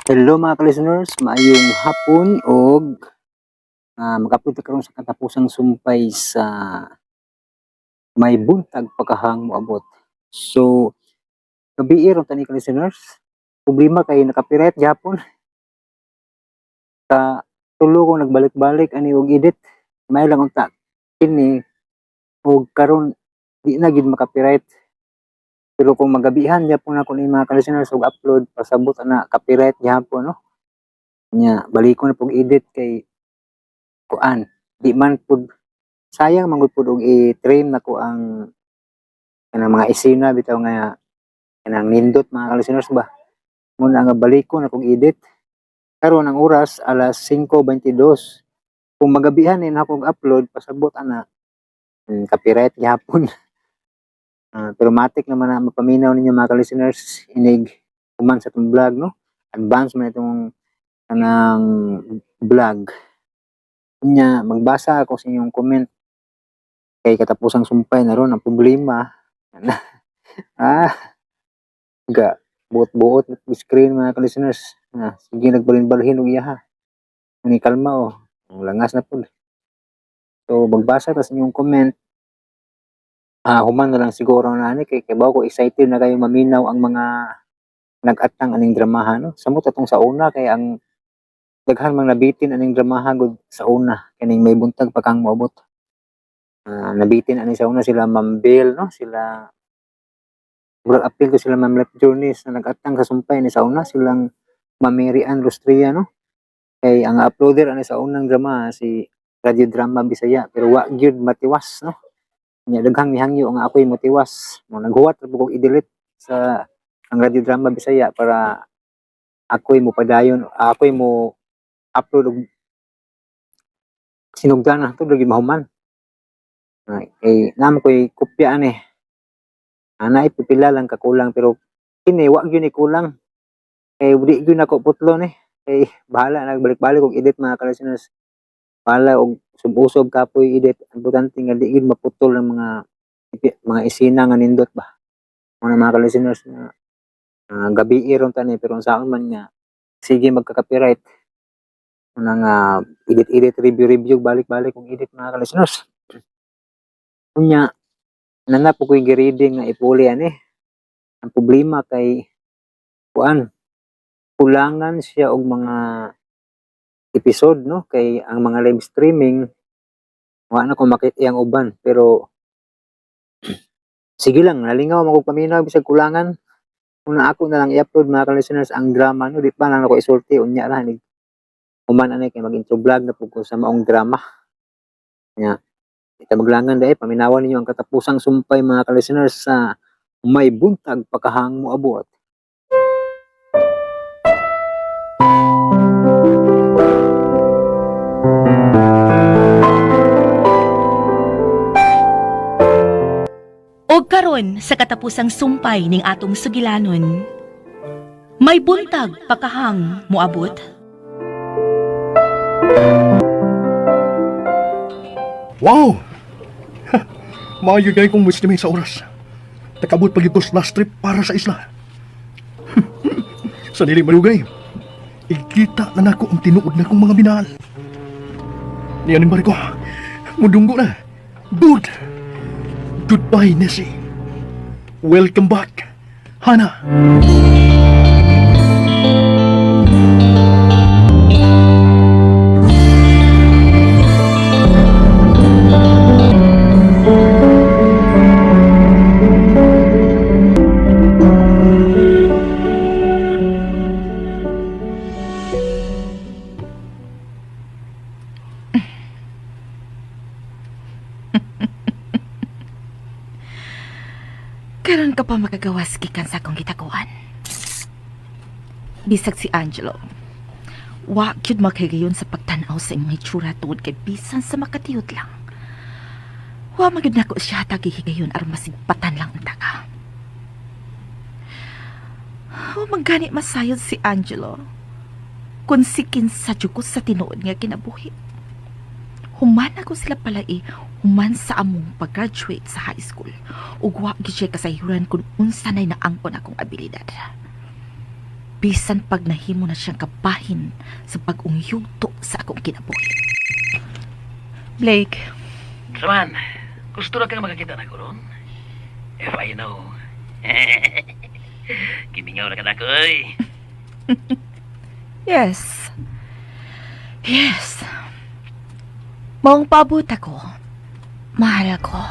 Hello mga ka-listeners, maayong hapon og maka-upload ta karon sa katapusang sumpay sa May Buntag Pakahang Moabot. So, gabii ron tani ka-listeners, problema kay naka-copyright gyapon. Ka tulo ko nagbalik-balik ani og edit, may lang unta kini og karon di na gid maka-copyright. Pero kung magabihan gyapon nako ni mga ka-listeners og upload, pasabot ana copyright gyapon, no. Nya balikon na pug edit kay kuan, di man pud sayang man gud pud og i-trim nako ang kanang mga esena bitaw nga kanang nindot mga ka-listeners ba. Muna nga balikon na kog edit. Karon ang oras alas 5:22. Kung magabihan ni nako og upload, pasabot ana copyright gyapon. Pero matik naman na mapaminaw ninyo mga ka-listeners inig human sa itong vlog, no? Advance man itong kanang vlog. Nya magbasa ako sa inyong comment kay katapusang sumpay na ron ang problema. ah ga buot-buot na screen mga ka-listeners. Sige nagbalhin-balhin og iya ha. Ni kalma oh. Ang langas na pud. So magbasa ta sa inyong comment. Human na lang siguro na ani kay kibaw ko excited na kayo maminaw ang mga nag-atang aning dramaha, no. Samot atong sa una kay ang daghan mang nabitin aning dramaha gud sa una kaning May Buntag Pakahang Moabot. Nabitin ani sa una sila Ma'am Bell, no, sila murag apil ko sila Ma'am Left Journeys na nag-atang sa sumpay ni sa una silang Ma'am Mary Ann Rustria, no. Kay ang uploader ani sa unang drama si Radio Drama Bisaya pero wa gyud matiwas, no. Nya daghang mihangyo nga ako'y motiwas. Mo naghuwat ra pud kog i-delete sa ang Radio Drama Bisaya para ako'y mopadayon, ako'y mo upload og sinugdan na to gyud mahuman. Ay, kay naa man ko'y kopya ani. Ana pipila lang kakulang pero kini wa gyud ni kulang. Kay di gyud nako putlo ni. Kay bahala na balik-balik og edit mga ka-listeners. Bahala og sub-usob kapoy edit. Importante nga di gyud maputol ang mga esena nga nindot ba. Mao na mga ka-listeners nga gabi ron tani pero unsaon man nga sige magka-copyright. Una nga edit-edit, review-review, balik-balik og edit mga ka-listeners. Unya nana po ko'y gi-ready nga ipuli ani. Ang problema kay kuan, kulangan siya og mga episode, no, kay ang mga live streaming wa na ko makita ang uban pero sige lang nalingaw man kog paminaw bisag kulangan. Una ako na lang i-upload mga ka-listeners ang drama, no, di pa lang ako isulti unya ra ni human ani kay mag-intro vlog na pud ko sa maong drama. Nya di ta maglangan dai, paminawan ninyo ang katapusang sumpay mga ka-listeners sa May Buntag Pakahang Moabot. Og karon sa katapusang sumpay ning atong sugilanon, May Buntag Pakahang Moabot. Wow! Maayo kay kong estimate sa oras. Nakabot pag ito last trip para sa isla. Sa dili malugay, ikita na nako ang tinuod na kong mga minahal. Niyan barko, mudunggo na. Good! Goodbye, Nessie. Welcome back, Hannah. Karon ka pa makagawas gikan sa akong gitakuan. Bisag si Angelo, wa gyud makahigayon sa pagtan-aw sa imong hitsura tungod kay bisan sa makatiyot lang. Wa man gyud nako siya tagihigayon aron masigpatan lang unta ka. Wa man gani masayod si Angelo kung sikin sa ko sa tinuod nga kinabuhi. Human ako sila palai, human sa among pag-graduate sa high school. Ug wa gyud siya kasayuran kung unsa nay naangkon akong abilidad. Bisan pag nahimo na siyang kabahin sa pag-ong yugto sa akong kinabuhi. Blake, Saman, gusto ra kang makakita na ko ron? If I know. Gimingaw na ka na ko, oy. Yes. Yes. Maong paabot ako. Mahal ko.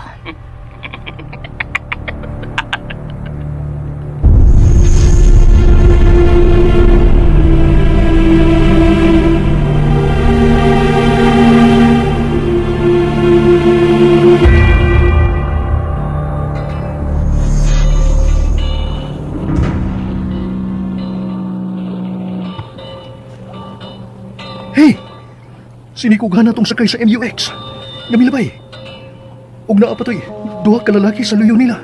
Hey! Sinikugan na tong sakay sa MUX. Gamilabay. Ug naa pa to'y duha ka lalaki sa luyo nila.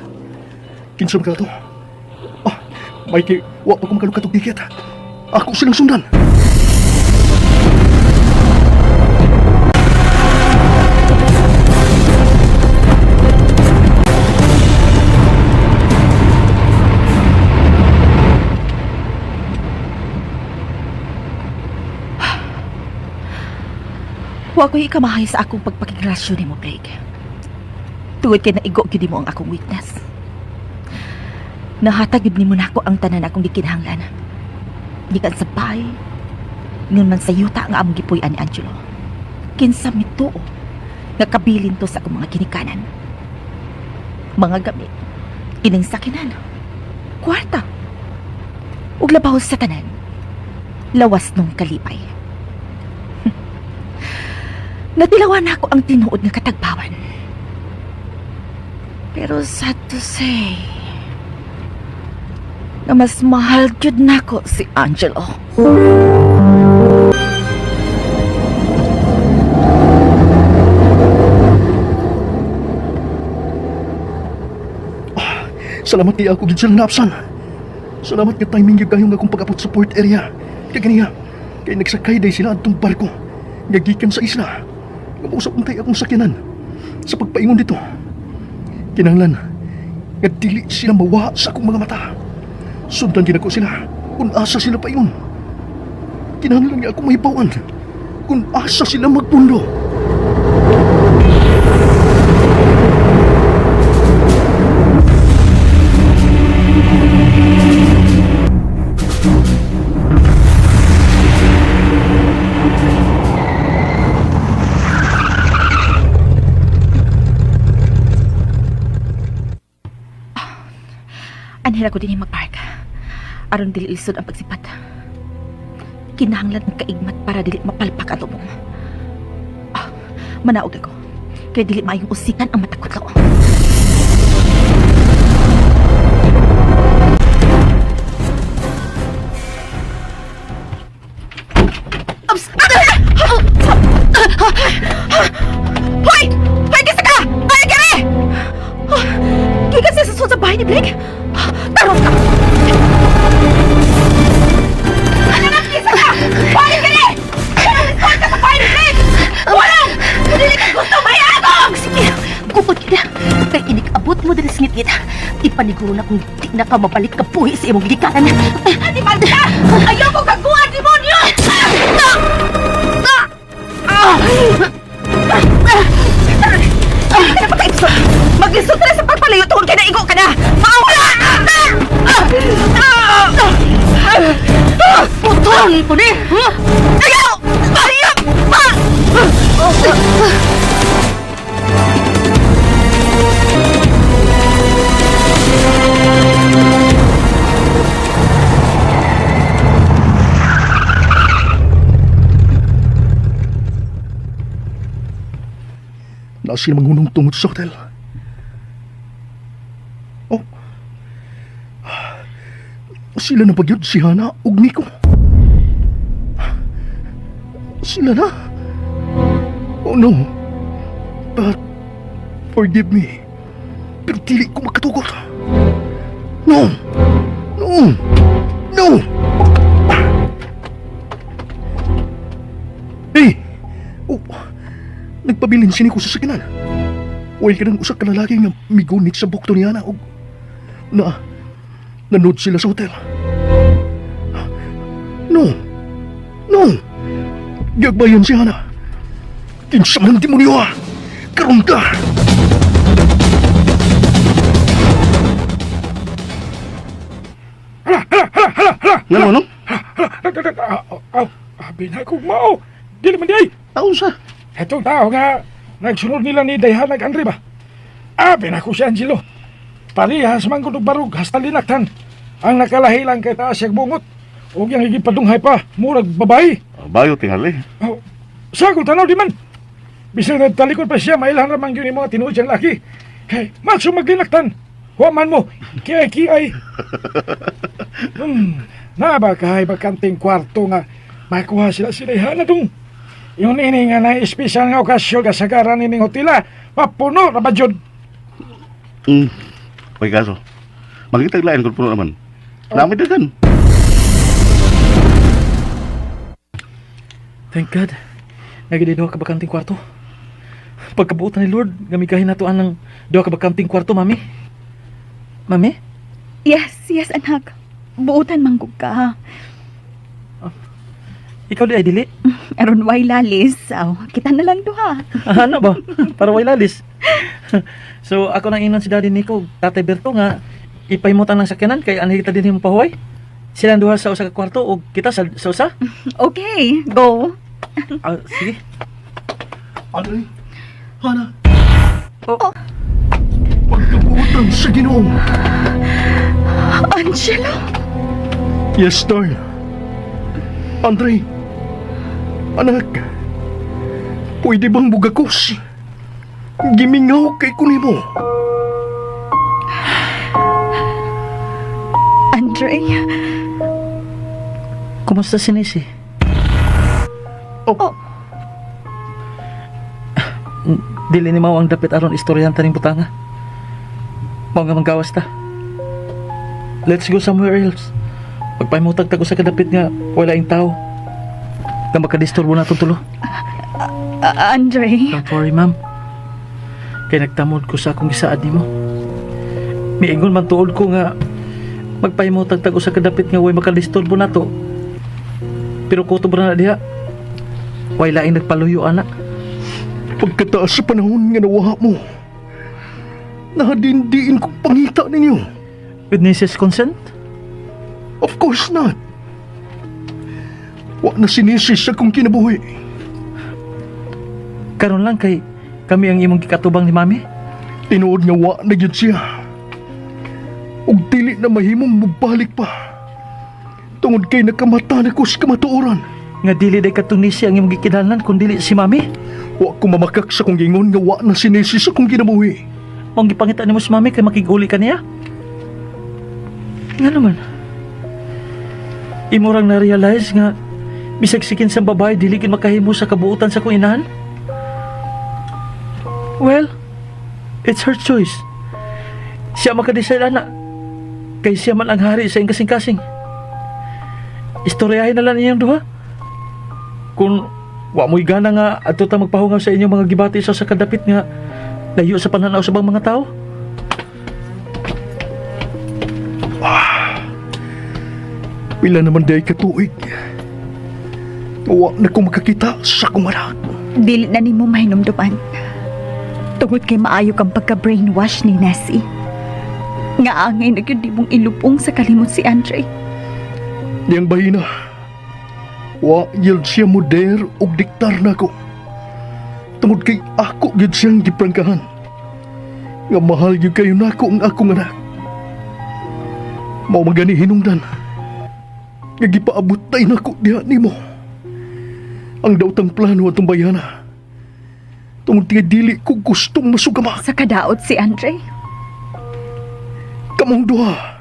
Kinsa man ka to? Ah, Mikey, wa pa ko makalukat og tiket. Ako silang sundan. Wa ko'y ikamahay sa akong pagpakigrelasyon nimo, Blake. Tungod kay naigo gyud nimo ang akong weakness. Nahatag gyud nimo nako ang tanan akong gikinahanglan. Gikan sa bahay, ngon man sa yuta nga among gipuy-an ni Angelo. Kinsa mituo nga kabilin to sa akong mga ginikanan. Mga gamit, kining sakinan, kwarta, ug labaw sa tanan, lawas nung kalipay. Natilawan ako ang tinuod nga katagbawan. Pero sad to say, na mas mahal gyud nako si Angelo. Salamat kay ako gid silang naapsan. Salamat nga timing gyud kayo nga akong pag-abot sa port area. Kay ganiya, kay nagsakay day sila adtong barko nga gikan sa isla. Nga mousap untay akong sakyanan sa pagpaingon dito. Kinahanglan nga dili sila mawa sa akong mga mata. Sundan din ako sila kung asa sila paingon. Kinahanglan nga akong mahibawan kung asa sila magpundo. Anhel ako din magpark. Aron dili lisod ang pagsipat. Kinahanglan ang kaigmat para dili mapalpak ang lubong. Ah, manaog ako. Kay dili maayong usikan ang matakot ko. Abs! Hoy! Hoy, kisa ka! Ay, kere! Gikan siya sa sulod sa bahay ni Blake? Tarong ka! Ano na, kisa ka! Hoy, kere! Tarong ka sa bahay ni Blake! Wala! Dili ka gusto, may agong! Sige, gupot kita. Kay inikabot mo din sa ngitngit. Ipaniguro na kung di na ka mabalik ka buhi sa imong gikanan. Animal ka! Ayoko kaguan, demonyo! Hindi ka na pagkaibsot! Maglisod ka na sa pagpalayo tungkol kay naigo ka na! Maawala! Putol ko ni! Ayaw! Ayaw! Na sila manghunong tungod sa hotel. Oh. Sila na ba gyud si Hana ug Nico? Sila na? Oh no. But forgive me. Pero dili ko makatugot. No. No. No. Hey! Oh, nagpabilin si Nico sa sakinan. Oil ka ng usa ka lalaki nga migunit sa bukto ni Ana og na nanood sila sa hotel. No. No. Giagbayan si Hana. Kinsa man demonyo ah. Karon ka. Ngano no? Aw, abi na kog mao. Dili man di ay. Taon sa? Etong tao nga nagsunod nila ni Dayhan nag Andre ba? Abi na ko si Angelo. Parehas man kunog barug hasta linaktan. Ang nakalahi lang kay taas siyang bungot. Ug yang gipadunghay pa, murag babae. Bayo tingali. Oh, sa akong tanaw di man. Bisan nagtalikod pa siya, mailan ra man gyud ni mga tinuod siyang laki. Kay maso maglinaktan. Wa man mo, kiay kiay. Na ba kay bakanting kwarto nga makuha sila sila na dong. Yun ini nga na espesyal nga okasyon kasagaran ining hotela, mapuno ra ba jud? May kaso. Makita lain kung puno naman. Nami dagan. Thank God. Nagidi duha ka bakanting kwarto. Pagkabuotan ni Lord, gamigahin nato ang duha ka bakanting kwarto, mami. Mami? Yes, yes anak. Buutan manggug ka. Ikaw di ay dili. Aron way lalis. Aw, kita na lang duha. Ano ba? Para way lalis. So ako nang ingnon si Daddy Nico, Tatay Berto nga ipahimutan ng sakyanan kay anhi kita din mo pahuway. Sila ang duha sa usa ka kwarto ug kita sa usa. Okay, go. Ah, sige. Andre. Hana. Oh. Pagkabutan sa Ginoo. Angelo? Yes, darl. Andre. Anak. Pwede bang bugakos? Gimingaw kay kunimo. Andre? Kumusta si Nisi? Oh. Dili ni mao ang dapit aron istoryahan taning butanga. Mao nga manggawas ta. Let's go somewhere else. Pagpahimutag tag usa ka dapit nga wala ing tao. Nga makadisturbo na tulo. Andre? Don't worry, ma'am. Kay nagtamod ko sa akong gisaad nimo. Miingon man tuod ko nga magpahimutag tag usa ka dapit nga way makadisturbo nato. Pero kutob ra na diha. Way laing nagpaluyo ana. Pagkataas sa panahon nga nawaha mo, nahadindiin kong pangita ninyo. With Mrs. Consent? Of course not. Wa na sinisis sa kong kinabuhi. Karon lang kay kami ang imong gikatubang ni Mami. Tinuod nga wa na gyud siya. Ug dili na mahimong mobalik pa. Tungod kay nakamata na ko sa kamatuoran. Nga dili day katong nisi ang imong gikinahanglan kun dili si Mami. Wa ko mamakak sa kong gingon nga wa na sinisis sa kong kinabuhi. Mong gipangita nimo si Mami kay makiguli ka niya. Nga naman. Imo rang na-realize nga bisag sikin sa babae dili gid makahimo sa kabuutan sa kong inahan. Well, it's her choice. Siya makadecide ana. Kay siya man ang hari sa iyang kasing-kasing. Istoryahin na lang ninyong duha. Kung wa mo'y gana nga adto ta magpahungaw sa inyong mga gibati sa sa kadapit nga layo sa pananaw sa bang mga tao. Pila naman day katuig. Wa na ko makakita sa akong anak. Dili na nimo mahinumduman. Tungod kay maayo kang pagka-brainwash ni Nessie. Nga angay na gyud nimong ilupong sa kalimot si Andre. Diyang bahina. Wa gyud siya moder og diktar nako. Tungod kay ako gyud siyang giprangkahan. Nga mahal gyud kayo nako ang akong anak. Mao magani hinungdan. Nga gipaabot tay nako diha nimo. Ang daotang plano atong bayana. Tungod kay dili ko gustong masugama. Sa kadaot si Andre. Kamong duha.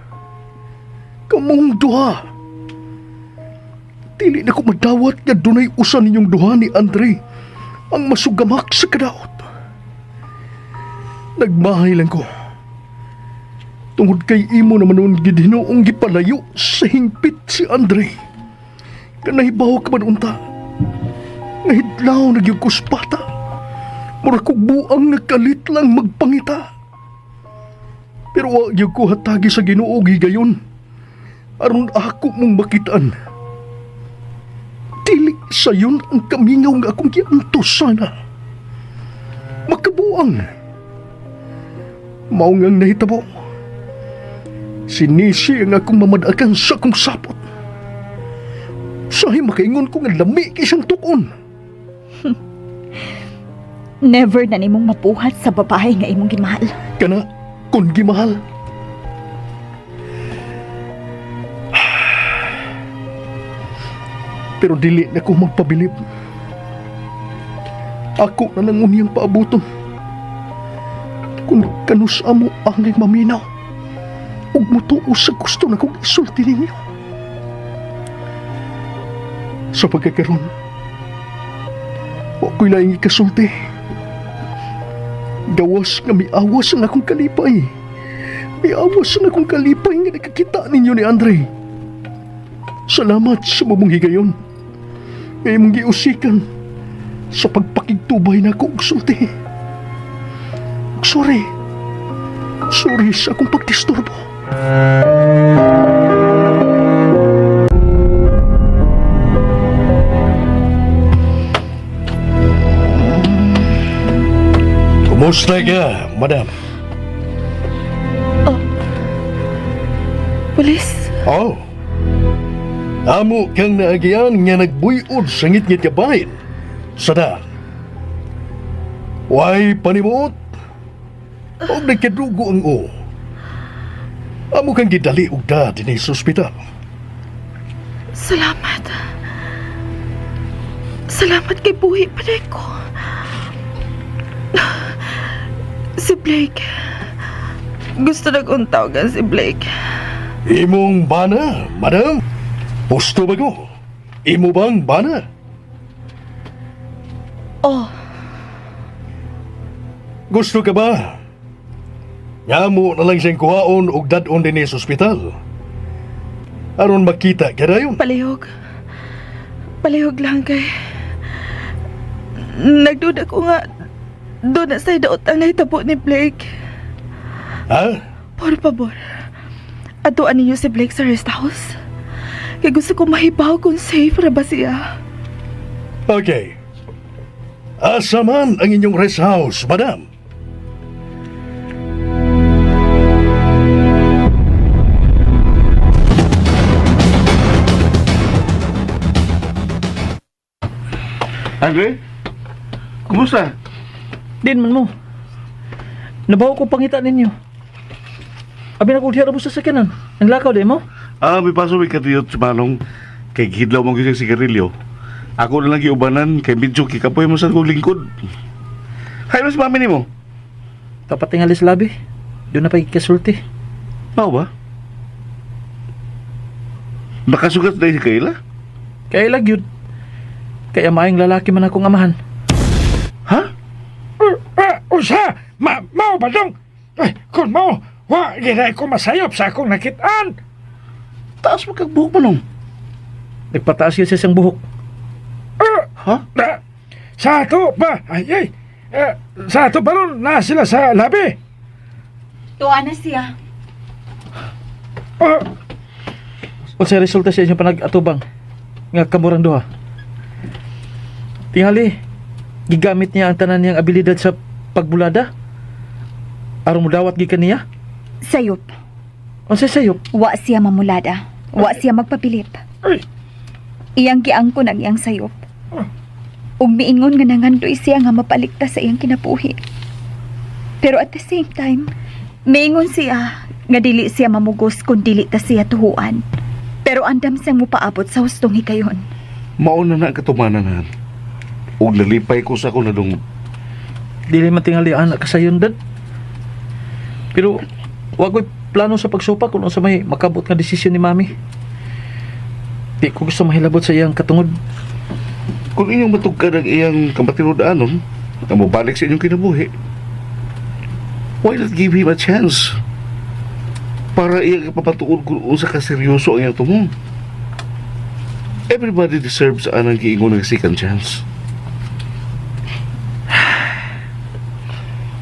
Kamong duha. Dili na ko madawat nga dunay usa ninyong duha ni Andre ang masugamak sa kadaot. Nagmahay lang ko. Tungod kay imo naman noon gid hinuong gipalayo sa hingpit si Andre. Kanahibaw ka man unta. Nahidlaw na gyud ko sa bata. Mura kog buang nagkalit lang magpangita. Pero wa gyud ko hatagi sa Ginoo gigayon. Aron ako mong makitaan. Dili sayon ang kamingaw nga akong giantos sana. Makabuang. Mao ngang nahitabo. Sinisi ang akong mamadakan sa akong sapot. Sahi makaingon ko nga lami kay siyang tukon. Never na nimong mapuhat sa babae nga imong gimahal. Kana kun gimahal. Pero dili na ko magpabilib. Ako na lang unyang paabuton. Kung kanus amo angay maminaw, ug mutuo sa gusto na kong isulti ninyo. Sa pagkakaroon, wa ko'y laing ikasulti. Gawas nga miawas ang akong kalipay. Miawas ang akong kalipay nga nakakita ninyo ni Andre. Salamat sa mamong higayon. Nga imong giusikan sa pagpakigtubay na ako og sulti. Sorry. Sorry sa akong pagdisturbo. Kumusta ka, madam? Pulis, Oh. Amo kang naagian nga nagbuyod sa ngitngit ka bahin. Sa daan. Way panimuot. Og nagkadugo ang o. Amo kang gidali og da dinhi sa ospital. Salamat. Salamat kay buhi pa rin ko. Si Blake. Gusto na kong tawagan si Blake. Imong bana, madam? Gusto ba ko? Imo bang bana? Oh, Gusto ka ba? Ngamo na lang siyang kuhaon og dad-on dinhi sa ospital. Aron makita ka dayon. Palihog. Palihog lang kay... Nagduda ko nga doon na sa daot ang nahitabo ni Blake. Ha? Por pabor. Atuan ninyo si Blake sa rest house. Kay gusto ko mahibaw kung safe ra ba siya. Okay. Asa man ang inyong rest house, madam? Andre? Kumusta? Din man mo. Nabaw ko pangita ninyo. Abi na ko diha ra mo sa sakyanan. Ang lakaw di mo? Ah, may paso may katiyot sa manong kay gidlaw mo gyud sigarilyo. Ako na lang giubanan kay medyo kikapoy mo sa kong lingkod. Hay mas mami nimo. Dapat tingali sa labi. Doon na pa ikasulti. Mao ba? Nakasugat na si Kayla? Kaya lag yun. Kaya maayong lalaki man akong amahan. Ha? Usa, mao ba dong? Ay, kung mao, wa ginay ko masayop sa akong nakitaan. Taas mo kag buhok manong. Nagpataas yun sa isang buhok. Ha? Na, sa ato ba? Ay, ay. Eh, sa ato ba ron na sila sa labi? Tuwa na siya. Oh, O sa resulta sa inyong panag-atubang nga kamurang duha. Tingali, gigamit niya ang tanan niyang abilidad sa pagbulada. Aron mo dawat gikan niya. Sayop. Unsa sayop? Wa siya mamulada. Wa siya magpabilip. Ay. Iyang giangkon ang iyang sayop. Ug miingon nga nangandoy siya nga mapaligtas sa iyang kinabuhi. Pero at the same time, miingon siya nga dili siya mamugos kung dili ta siya tuhuan. Pero andam siyang mupaabot sa hustong higayon. Mao na na ang katumanan han. Ug nalipay ko sa akong nadungog. Dili man tingali anak kasayon dad. Pero wa ko'y plano sa pagsupa kung unsa may makabot nga desisyon ni mami. Di ko gusto mahilabot sa iyang katungod. Kung inyong matugkad ang iyang kamatinud-anon, nga mobalik sa inyong kinabuhi, why not give him a chance? Para iyang kapapatuod kung unsa ka seryoso ang iyang tumong. Everybody deserves anang giingon ng second chance.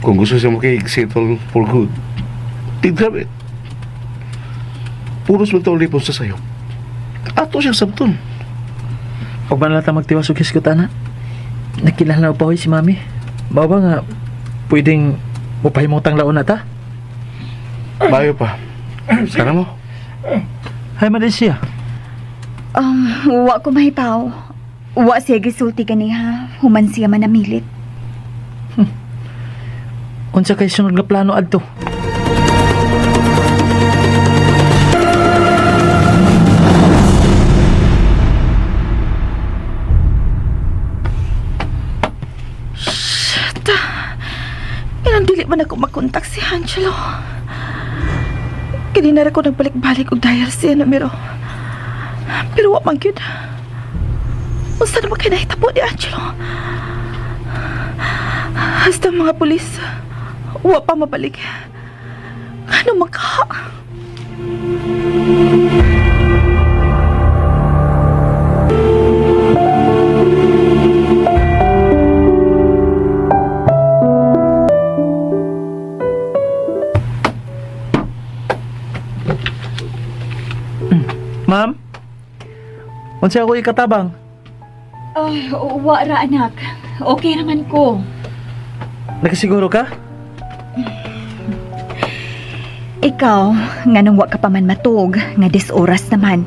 Kung gusto siya makig-settle for good, tigdrab it. Puros man taon lipon sa sayo. Ato siyang sabton. Huwag man lang ta magtiwas og hisgot ana. Nakilala pa hoy si mami. Mao ba nga pwedeng mupahimutang laon na ta? Bayo pa. Sana mo. Hay man din siya. Wa ko mahipaw. Wa siya gisulti ganiha, human siya manamilit. Unsa kay sunod nga plano adto? Shit! Kanang dili man ako makontak si Angelo. Kanina ra ko nagbalik-balik og dial siya numero. Pero wa man gyud. Unsa naman kay nahitabo ni Angelo? Hasta mga pulis, wa pa mabalik. Ano man ka? Ma'am? Unsa ako ikatabang? Ay, wa ra anak. Okay naman ko. Nakasiguro ka? Ikaw, nganong wa ka pa man matug, nga des oras naman.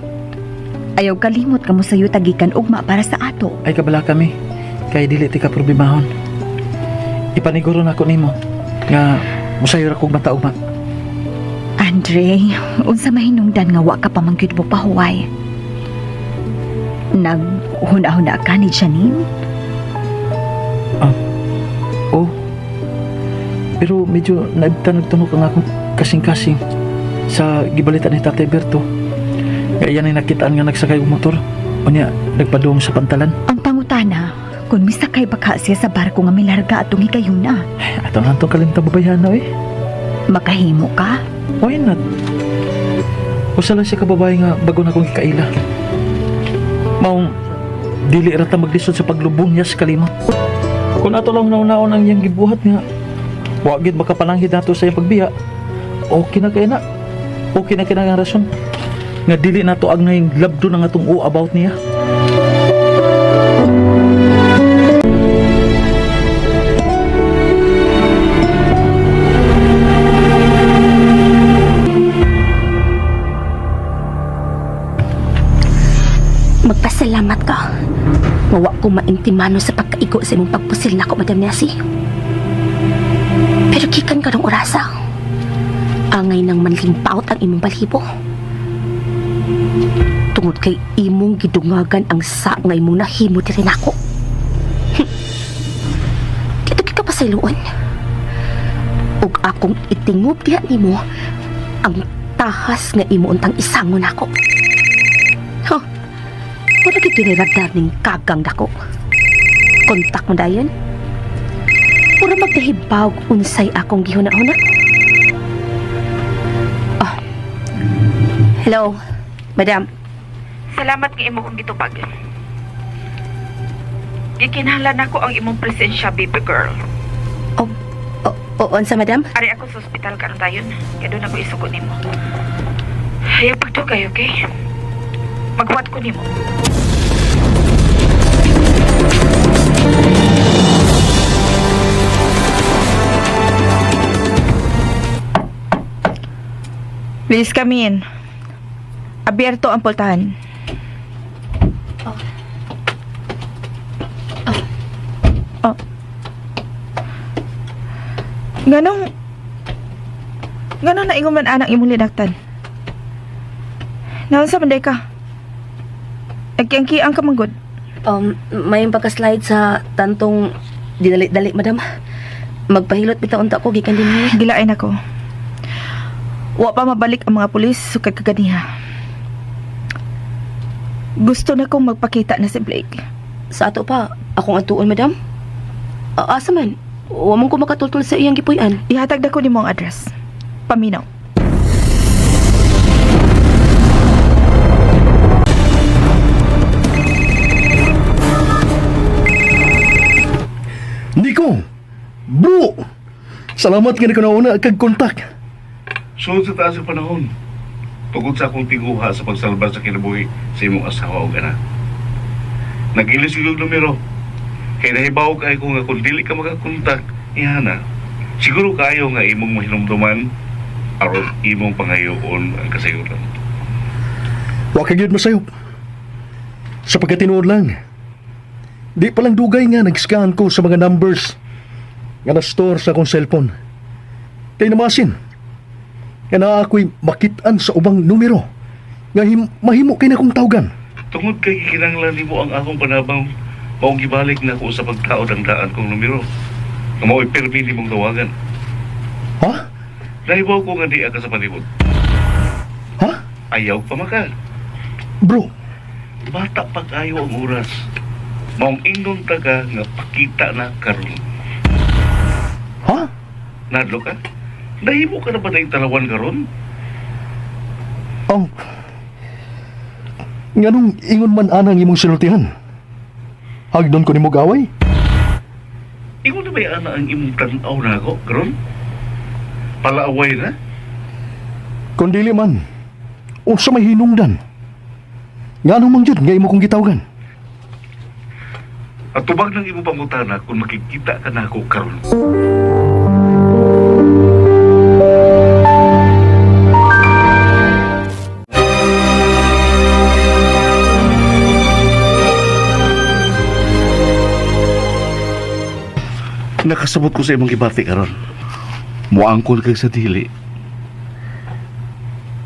Ayaw kalimot ka mo sayo tagikan ugma para sa ato. Ay kabala kami. Kay dili ti ka problemahon. Ipaniguro na ako nimo nga musayo ra kog mata ugma. Andre, unsa mahinungdan nga wa ka pa man gyud mo pahuway. Naghuna-huna ka ni Janine? Oh. Pero medyo naibtan nagtunok ang akong kasing-kasing sa gibalita ni Tatay Berto. Kaya yan ay nakitaan nga nagsakay og motor. Unya, nagpadung sa pantalan. Ang pangutana, kung misakay ba ka siya sa barko nga milarga atong higayuna, Ay, ato na itong kalimtang babayhan na eh. makahimo ka? Why not? Usa lang siya kababae nga bago na akong gikaila. Maong dili ra ta maglisod sa paglubong niya sa kalimot. Kung ato lang naunaon ang iyang gibuhat nga wa gid makapananghid nato sa iyang pagbiya, okay na kay na. Okay na kay na ang rason nga dili nato ang ngayong labdo na nga atong o about niya. Magpasalamat ka. Nga wa ko maintimano sa pagkaigo sa imong pagpusil nako, Madam Nessie. Pero gikan karong orasa. Angay nang manlimpaot ang imong balhibo. Tungod kay imong gidungagan ang sa nga imong nahimo diri nako. Dito kita pasayloon. Ug akong itingob diha nimo ang tahas nga imo untang isangon nako. Huh. Wala gyud kiniradar ning kagang dako. Kontak mo dayon. Pura magdahibaw unsay akong gihuna-huna. Ah. Hello, madam. Salamat nga imo kong gitupag. Gikinahanglan nako ang imong presensya, baby girl. O, o, unsa madam? Ari ako sa ospital karon dayon. Kaya doon ako isugo nimo. Ayaw pagdugay, okay? Magwat ko nimo. Please come in. Abierto ang pultahan. Oh. Ganong Ganong naingon man anang imong linaktan. Naon sa manday ka? Nagkiangkiang ka manggod. May pagka-slide sa tantong dinali-dali, madam. Magpahilot bitaw unta ko gikan dinhi. Gilain ako. Wa pa mabalik ang mga pulis sukad kaganiha. Gusto na kong magpakita na si Blake. Sa ato pa, akong atuon, madam. Asa man? Wa man ko makatultol sa iyang gipuy-an. Ihatag na ko nimo ang address. Paminaw. Nico! Bro! Salamat nga nagkanauna kag kontak. Sunod sa taas sa panahon. Tungod sa akong tiguha sa pagsalba sa kinabuhi sa imong asawa o anak. Nag-ilis yung numero. Kay nahibaw kay ko nga kung dili ka makakontak, ihana. Siguro kayo nga imong mahinumduman aron imong pangayoon ang kasayuran. Wa ka gyud masayop. Sa pagkatinuod lang. Di pa lang dugay nga nag-scan ko sa mga numbers nga na-store sa akong cellphone. Kay namasin. Nga naa ako'y makit-an sa ubang numero nga mahimo kay na kong tawgan. Tungod kay gikinahanglan nimo ang akong panabang, maong gibalik na ko sa pagtaod ang daan kong numero. Nga mao'y pirmi nimong tawagan. Ha? Nahibaw ko nga di ka sa palibot. Ha? Ayaw pa maka. Bro, Bata pa kayo ang oras. Maong ingnon ta ka nga pakita na karon. ha? Nadlo ka? Nahimo ka na ba na talawan karon? Ang nganong ingon man anang imong sinultihan? Hagdon ko nimo gaway? Ingon na ba ana ang imong tan-aw na ako karon? Palaaway na? Kung dili man, unsa may hinungdan? Nganong man jud nga imo kong gitawagan? At tubag ng imong pangutana kung makikita ka na ako karon. Nakasabot ko sa imong gibati karon. Muangkon kay sa dili.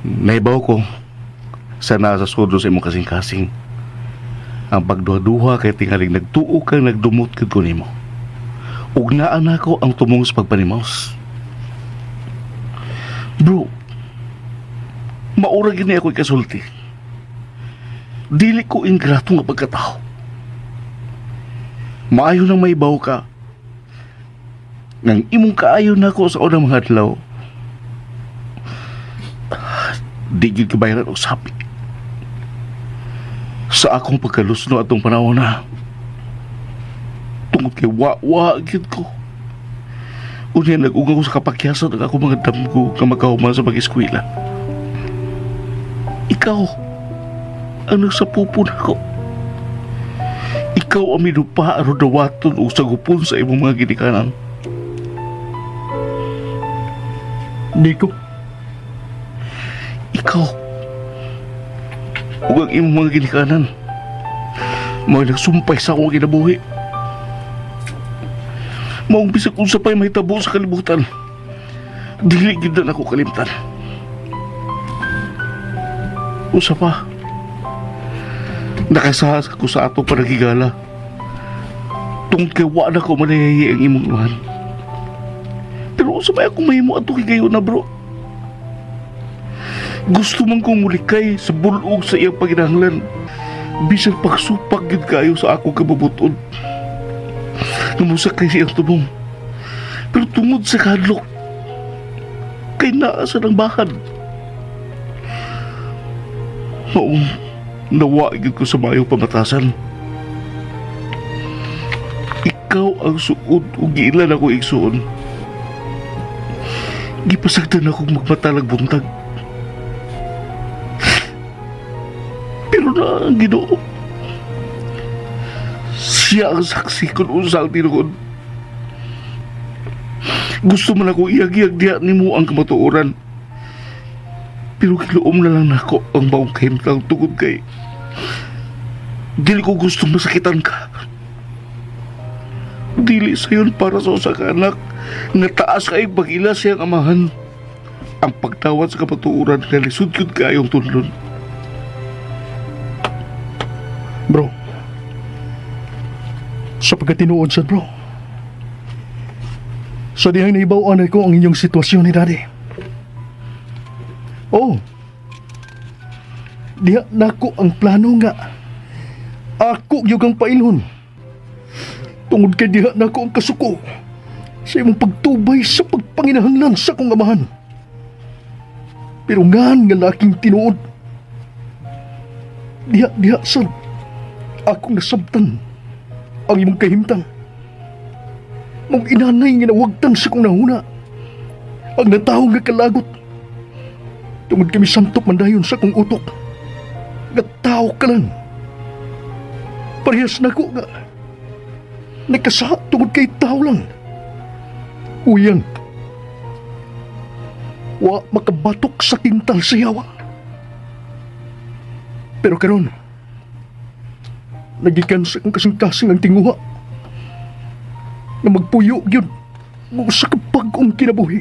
Naibaw ko sa naa sa sudo sa imong kasing-kasing. Ang pagduha-duha kay tingaling nagtuo kang nagdumot kag ko nimo. Ug naa nako ang tumong sa pagpanimaos. Bro, maura gini ako ikasulti. Dili ko ingrato nga pagkatao. Maayo nang maibaw ka. Nang imong kaayo nako sa unang mga adlaw. Di gyud kabayaran og sapi. Sa akong pagkalusno atong panahon na tungod kay wa-wa gyud ko. Unya nag-uga ko sa kapakyasan ang akong mga damgo nga magkahuman sa pag-eskwela. Ikaw ang nagsapupon ako. Ikaw ang minupa aron dawaton o sagupon sa imong mga ginikanan. Nico, Ikaw ug ang imong mga ginikanan mao'y nagsumpay sa akong kinabuhi. Maong bisag unsa pa'y mahitabo sa kalibutan, dili gyud na nako kalimtan. Usa pa, nakasahas ako sa atong panagigala tungod kay wa na ko manayayi ang imong imahan. Pero unsa may akong mahimo ato kay gayon na, bro? Gusto man kong mulikay sa bulog sa iyang paginahanglan. Bisan pagsupak gid kayo sa akong kababuton. Namusak kay siyang tumong. Pero tungod sa kadlok, kay naa sa nang bakad. Maong nawa gid ko sa mayong pamatasan. Ikaw ang suod ug giilan ako igsuon. Gipasagdan akong magmatalag buntag. Pero na ang Ginoo. Siya ang saksi kung unsa ang tinuod. Gusto man ako iyag-iyag diya nimo ang kamatuoran. Pero giluom na lang nako ang maong kahimtang tungod kay dili ko gusto masakitan ka. Dili sayon para sa usa ka anak nga taas kay pag-ila siyang amahan. Ang pagtawad sa kamatuoran nga lisod gyud kaayong tunlon. Bro. Sa pagkatinuod sad, bro. Sa dihang naibaw-an ko ang inyong sitwasyon ni Daddy. Oh. Diha nako ang plano nga. Ako gyud ang pailhon. Tungod kay diha nako ang kasuko sa imong pagtubay sa pagpanginahanglan sa akong amahan. Pero ngan nga laking tinuod. Diha diha sad akong nasabtan ang imong kahimtang. Mong inanay nga nawagtan sa kong nahuna. Ang natawo nga kalagot. Tungod kami santop man dayon sa akong utok. Nga tao ka lang. Parehas nako nga nagkasala tungod kay tao lang. Uyang. Wa makabatok sa tintal sa yawa. Pero karon, nagikan sa akong kasing-kasing ang tinguha na magpuyo gyud og usa ka bag-ong kinabuhi.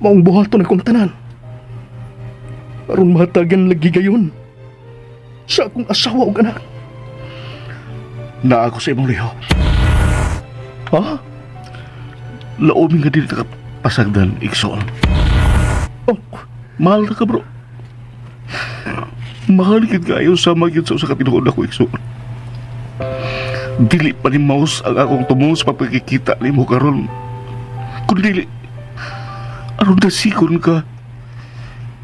Maong buhaton akong tanan aron mahatagan lagi gayon sa akong asawa ug anak. Naa ko sa imong liho. Ha? Laomi nga dili ka pasagdan, igsoon. Oh, Mahal na ka, bro. Mahal gid kaayo sama gyud sa usa ka tinuod ako, igsoon. Dili pa ni mouse ang akong tumong sa pagpakikita nimo karon. Kun dili, aron nasikon ka.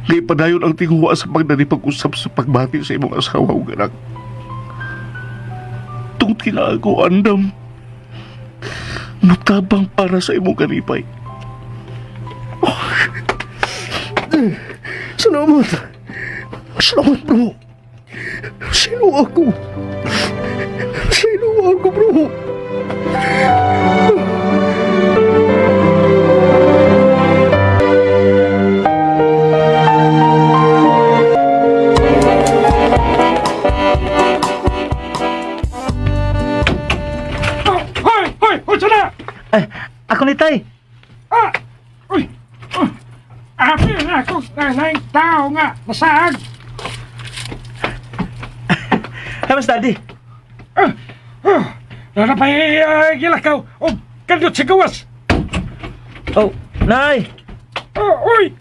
Nga padayon ang tinguha sa pagdani pag-usap sa pagbati sa imong asawa ug anak. Tungod kina ako andam, mutabang para sa imong kalipay. Salamat. Salamat, bro. Sino ako? Sino ako, bro? Oh, hoy, hoy, unsa na? Ay, ako ni Tay. Ah! Uy! Oh, abi na ako na tao nga nasaag. Hey, mas daddy. Ah, oh, na pa'y gilakaw o kandot sa gawas. Oh, Nay. Oh, uy!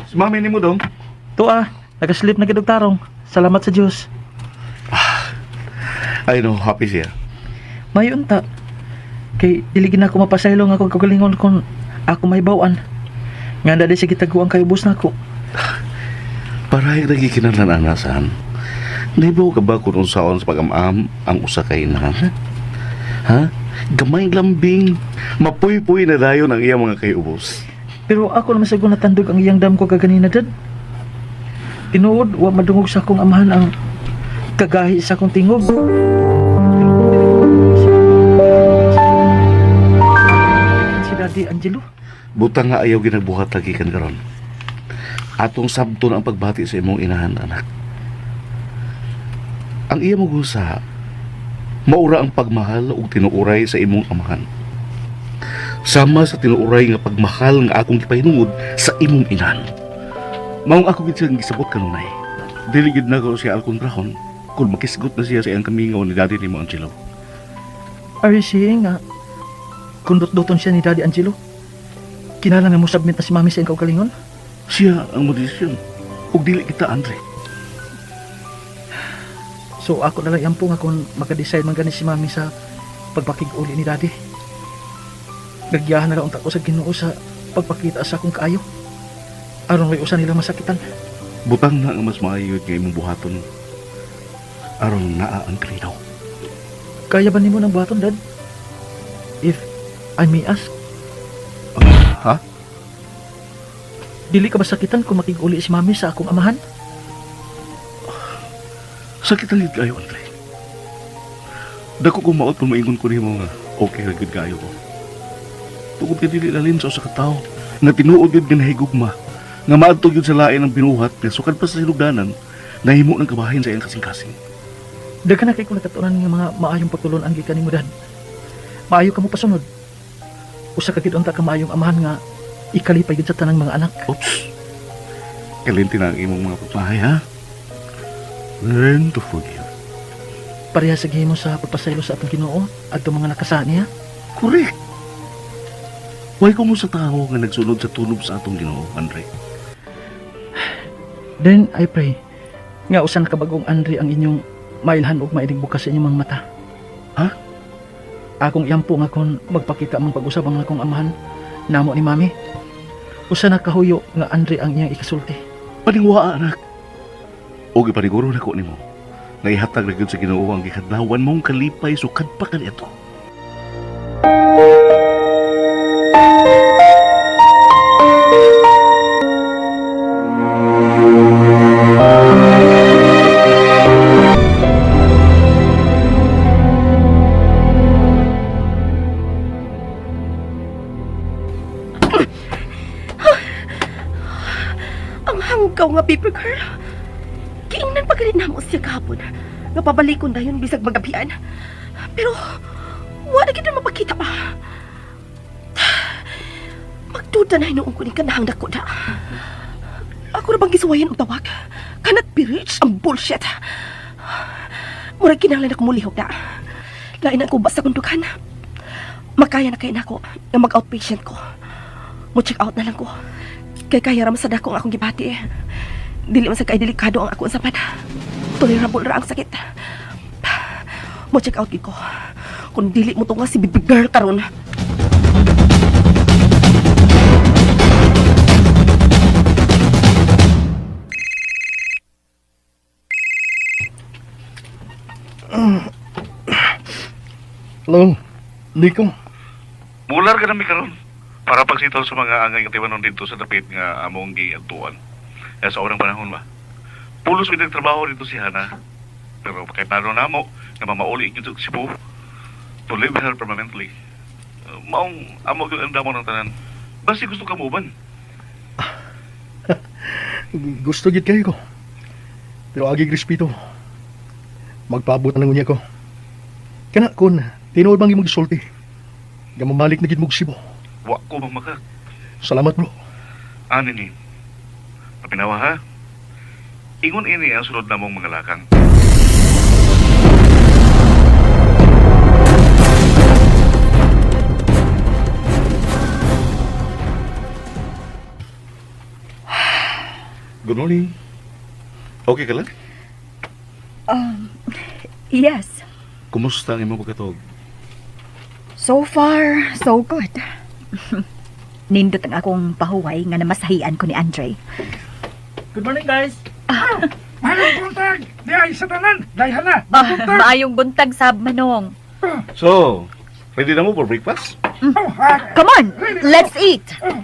Si mami nimo dong. Tuwa, nagaslip na gid og tarong. Salamat sa Dios. I know, happy siya. Mayo unta. Kay dili gid nako mapasaylo nga akong kagalingon kung ako may bawan. Nga dali siya gitaguan kay ubos nako. Parahig nagikinahanglan ana saan. Nahibaw ka ba kung unsaon sa pag-am-am ang usa ka inahan? Ha? Gamay lambing, mapuy-puy na dayon ang iyang mga kayubos. Pero ako naman sa natandog ang iyang dam ko kaganina, dad. Tinuod, wa madungog sa akong amahan ang kagahi sa akong tingog. Si Daddy Angelo. Butang nga ayaw ginagbuhat lagi kan karon. Atong sabton ang pagbati sa imong inahan, anak. Ang iya mo gusa, maura ang pagmahal ug tinuuray sa imong amahan. Sama sa tinuuray nga pagmahal nga akong gipahinungod sa imong inahan. Maong ako gid siyang gisabot kanunay. Dili gid nako siya alkontrahon kung makisgot na siya sa iyang kamingaw ni Daddy nimo Angelo. Are you saying nga kung dot-doton siya ni Daddy Angelo, kinahanglan nga mo submit na si Mami sa iyang kaugalingon? Siya ang modesisyon ug dili kita, Andre. So ako na lang iampo nga kung maka-decide man gani si Mami sa pagpakig-uli ni Daddy. Gagyahan na lang unta ko sa Ginoo sa pagpakita sa akong kaayo. Aron may usa nila masakitan. Butang na ang mas maayo nga imong buhaton aron naa ang kalinaw. Kaya ba nimo ng buhaton, Dad? If I may ask, Ha? dili ka ba sakitan kung makig-uli si Mami sa akong amahan? Sakit ang kayo, Andre. Dako ko maot kung maingon ko nimo nga okay ra gyud kayo ko. Tungod kay dili lalin sa usa ka tawo nga tinuod gyud nga nahigugma nga maadto gyud sa lain ang binuhat nga sukad pa sa sinugdanan nahimo ng kabahin sa iyang kasing-kasing. Daghan na kay kong nakatunan nga mga maayong pagtulon ang gikan nimo, Dad. Maayo ka mo pasunod. Usa ka gid unta ka maayong amahan nga ikalipay gid sa tanang mga anak. Oops. Kalinti na ang imong mga pagmahay, ha? Learn to forgive. Pareha sa gihimo sa pagpasaylo sa atong Ginoo adtong mga nakasala niya. Correct. Way ko mo sa tao nga nagsunod sa tunob sa atong Ginoo, Andre. Then I pray nga usa na kabagong Andre ang inyong mailhan ug mainigbukas sa inyong mga mata. Ha? Akong iampo nga kon magpakita mang pag-usab ang akong amahan namo ni Mami. Usa na kahuyo nga Andre ang iyang ikasulti. Paninguha, anak. O gipaniguro nako nimo. Nga ihatag na gyud sa Ginoo ang gikadlawan mong kalipay sukad pa kaniadto. Ikaw nga, paper girl. Kiingnan pa ganin namo siya kahapon. Nga pabalikon dayon bisag magabian. Pero, wala gid na mapakita pa. Magduda na hinuon ko ni kanahang dako da. Ako na bang gisuwayan og tawag? Cannot be reached ang bullshit. Murag kinahanglan ako mulihok da. Lain ang kuba sa kundukan. Makaya na kay nako nga mag-outpatient ko. Mo check out na lang ko. Kay kaya ra man sa dako ang akong gibati eh. Dili man sa kay delikado ang akong sapan. Tolerable ra ang sakit. Mo check out gid ko. Kung dili mo tunga si baby girl karon. Hello, Nico. Mular ka na mi karon para pagsitaw sa mga angay nga tiwanon dito sa dapit nga among giadtuan. Eh, sa unang panahon ba. Pulos mi trabaho dito si Hana. Pero kay plano namo nga mamauli gyud sa Cebu to live her permanently. Maong amo gyud ang damo ng tanan. Basi gusto ka mo ban. Gusto gid kayo ko. Pero agi respeto. Magpaabot na lang unya ko. Kana kun tinuod bang imong gisulti. Nga mamalik na gid mo og Cebu. Wa ko mamaka. Salamat, bro. Ani ni. Papinawa ha. Ingon ini ang sunod namong mga lakang. Good morning. Okay ka lang? Yes. Kumusta ang imong pagkatog? So far, so good. Nindot ang akong pahuway nga namasahian ko ni Andre. Good morning, guys. Mayong buntag! Di ay sa tanan! Dayhan na! Maayong buntag sab manong. So, ready na mo for breakfast? Oh, ah, Come on, let's eat. Oh.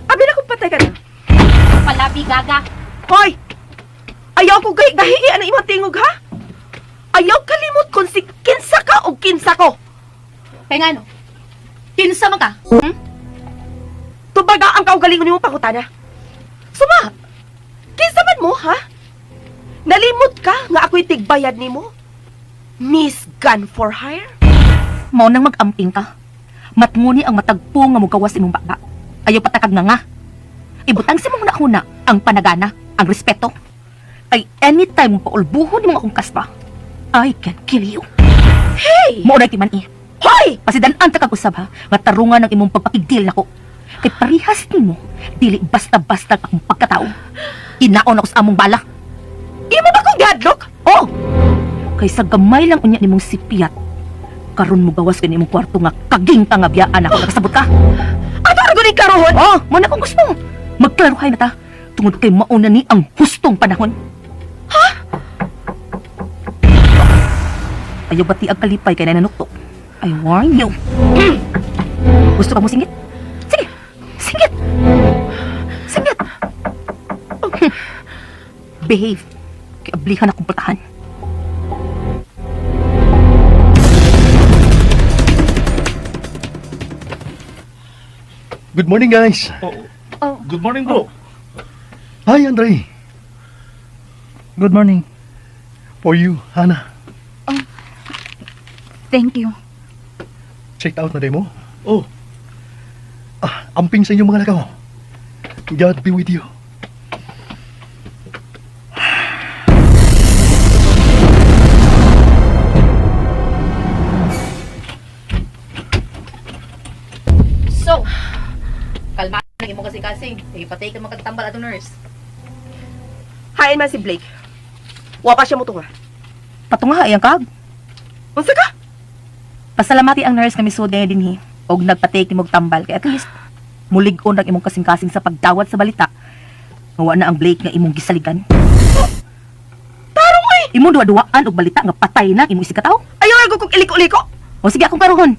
Abi na kung patay ka na. Palabi gaga. Hoy! Ayaw ko gay gahiian ang imong tingog ha? Ayaw kalimot kung si kinsa ka o kinsa ko. Kaya nga no? Kinsa man ka? Hmm? Tubaga ang kaugalingon nimo pangutana. Suma! Kinsa man mo ha? Nalimot ka nga ako'y tigbayad nimo? Miss Gun for Hire? Mao nang mag-amping ka. Matnguni ang matagpo nga mugawas imong baba. Ayaw patakag nga nga. Ibutang sa mong huna ang panagana, ang respeto. Ay anytime mo paulbuhon imong akong kaspa, I can kill you. Hey! Mao na timan eh. Hoy! Pasidan-an ta kag usab ha, nga tarungan ang imong pagpakigdeal nako. Kay parihas nimo, dili basta-basta ang akong pagkatao. Inaon ako sa among bala. Imo ba kong gihadlok? Oh! Kaysa gamay lang unya nimong sipiyat. Karon mo gawas kini imong kwarto nga kaging pangabiyaan ako nakasabot ka. Ato ra gud karohon? Oh, mo na kung gusto. Magklaruhay na ta tungod kay mauna ni ang hustong panahon. Ha? Ayaw bati ang kalipay kay nananuktok. I warn you. Gusto ka mo singit? Sige, singit. Singit. Behave. Kay ablihan akong pultahan. Good morning, guys. Oh. Good morning, bro. Hi, Andre. Good morning. For you, Hana. Thank you. Checked out na day mo. Oh, Ah, amping sa inyong mga lakaw. God be with you. So, kalma ang imong kasing-kasing. Kay patay ka magkatambal ato nurse. Hain man si Blake. Wa pa siya motunga. Patunga iyang kag. Unsa ka? Pasalamati ang nurse nga misuod niya dinhi og nagpatake nimog tambal kay at least mulig-on ang imong kasing-kasing sa pagdawat sa balita. Nga wa na ang Blake nga imong gisaligan. Tarong oy! Imong duwa-duwaan og balita nga patay na ang imong isigkatawo. Ayaw ra gud kong iliko-liko. O sige akong karohon.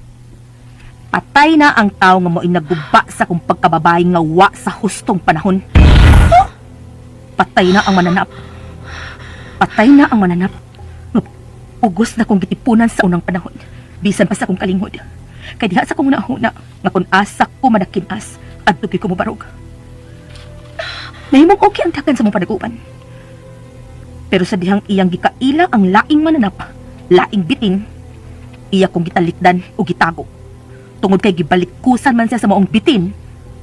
Patay na ang tao nga mo'y nagguba sa kong pagkababae nga wa sa hustong panahon. Patay na ang mananap. Patay na ang mananap. Nga Ugos na kong gitipunan sa unang panahon. Bisan pa sa akong kalinghod. Kay diha sa akong hunahuna nga kung asa ko manakinas, adto gyud ko mobarog. Nahimong okay ang dagan sa mong panaguban. Pero sa dihang iyang gikaila ang laing mananap, laing bitin, iya kong gitalikdan o gitago. Tungod kay gibalikusan man siya sa maong bitin,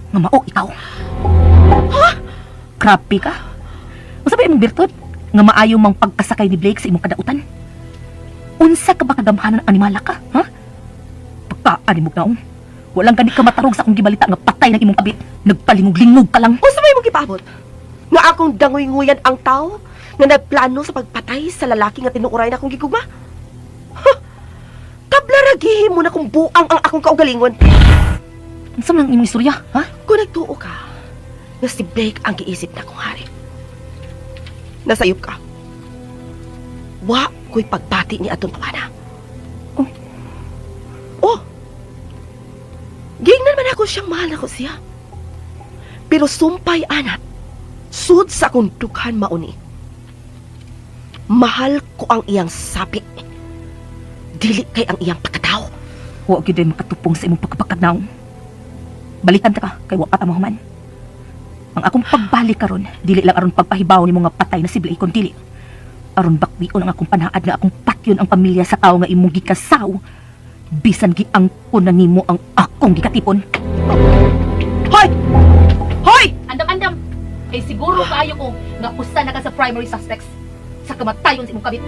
nga mao ikaw. Ha? Grabe ka. Unsa ba imong birtud? Nga maayo mang pagkasakay ni Blake sa imong kadautan? Unsa ka ba kagamhanan animala ka, ha? Pagkaan mo naong. Walang gani ka matarog sa akong gibalita nga patay ng imong kabit. Nagpalingog-lingog ka lang. Unsa may imong gipaabot? Nga akong dangoy-nguyan ang tao nga nagplano sa pagpatay sa lalaki nga tinuuray na akong gigugma? Huh! Tablaragihin mo na kung buang ang akong kaugalingon. Unsa man ang imong istorya, ha? Kung nagtuo ka, nga si Blake ang giisip na kong hari. Nasayop ka. Wa ko'y pagbati ni atong tawana. Oh. Oh! Gingnan man ako siyang mahal na ko siya. Pero sumpay, ana, sud sa akong dughan mauni. Mahal ko ang iyang sapi. Dili kay ang iyang pagkatao. Wa gyud ay makatupong sa imong pagkapakadnaw. Balikan ta ka kay wa pa ta mahuman. Ang akong pagbalik karon, dili lang aron pagpahibaw nimo nga patay na si Blake kon dili. Aron bakwion ang akong panaad nga akong patyon ang pamilya sa tawo nga imong gikasaw. Bisan giangkon na nimo ang akong gikatipon. Hoy! Hoy! Andam-andam. Kay siguro kaayo ko nga usa na ka sa primary suspects sa kamatayon sa imong kabit.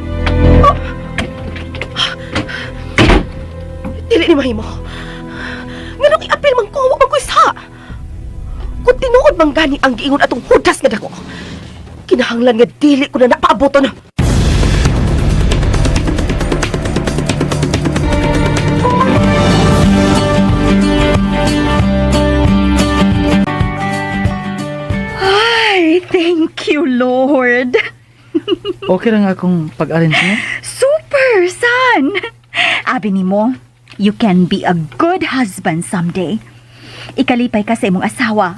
Dili ni mahimo. Nganong iapil man ko, wa man ko isa. Kung tinuod man gani ang giingon atong hudas nga dako. Kinahanglan nga dili ko na napaaboton. Ay, thank you, Lord. Okay lang akong pag-arrange niya. Super, son! Abi nimo, you can be a good husband someday. Ikalipay ka sa imong asawa.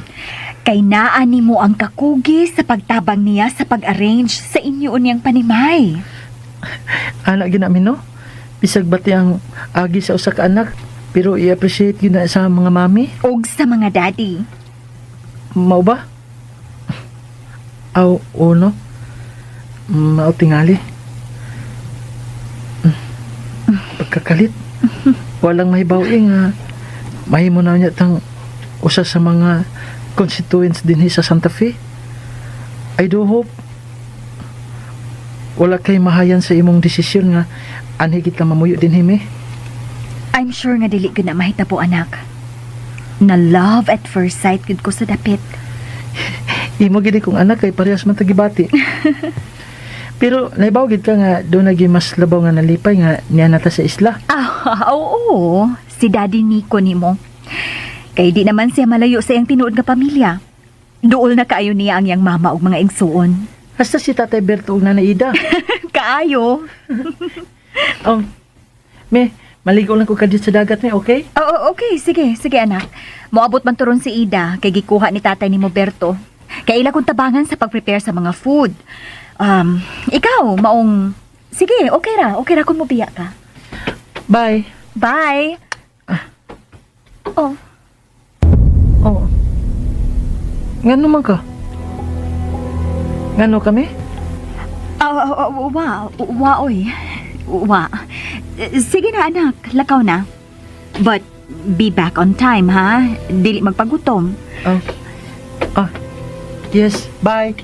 Kay naa nimo ang kakugi sa pagtabang niya sa pag-arrange sa inyo niyang panimay. Ana ginamin no. Bisag bati ang agi sa usa ka anak, pero i-appreciate gyud na sa mga mami. Og sa mga daddy. Mao ba? Aw, o no. Mao tingali. Pagkakalit. Walang mahibaw eh nga mahimo na niya tang usa sa mga constituents dinhi sa Santa Fe. I do hope wala kay mahayan sa imong desisyon nga anhi gid ka mamuyo dinhi mi. I'm sure nga dili gud na mahitabo anak. Na love at first sight gud ko sa dapit. Imo gid kong anak kay parehas man tagibati. Pero naibaw gid ka nga doon nagi mas labaw nga nalipay nga niya nata sa isla. Ah, oo, si Daddy Nico nimo. Kay di naman siya malayo sa iyang tinuod nga pamilya. Duol na kaayo niya ang iyang mama ug mga igsuon. Hasta si Tatay Berto ug Nanay Ida. Kaayo. Oh, me, maligo lang ko kadyo sa dagat me, okay? Oo, okay, sige, sige anak. Moabot man turon si Ida kay gikuha ni tatay ni Moberto. Kay ila kong tabangan sa pag-prepare sa mga food. Ikaw, maong sige, okay ra kung mobiya ka. Bye. Bye. Oh, Oh. Ngano man ka? Ngano kami? ah, wa, wa, oy. Wa. Sige na anak, lakaw na. But be back on time ha. Dili magpagutom. Oh. Ah. Yes, bye.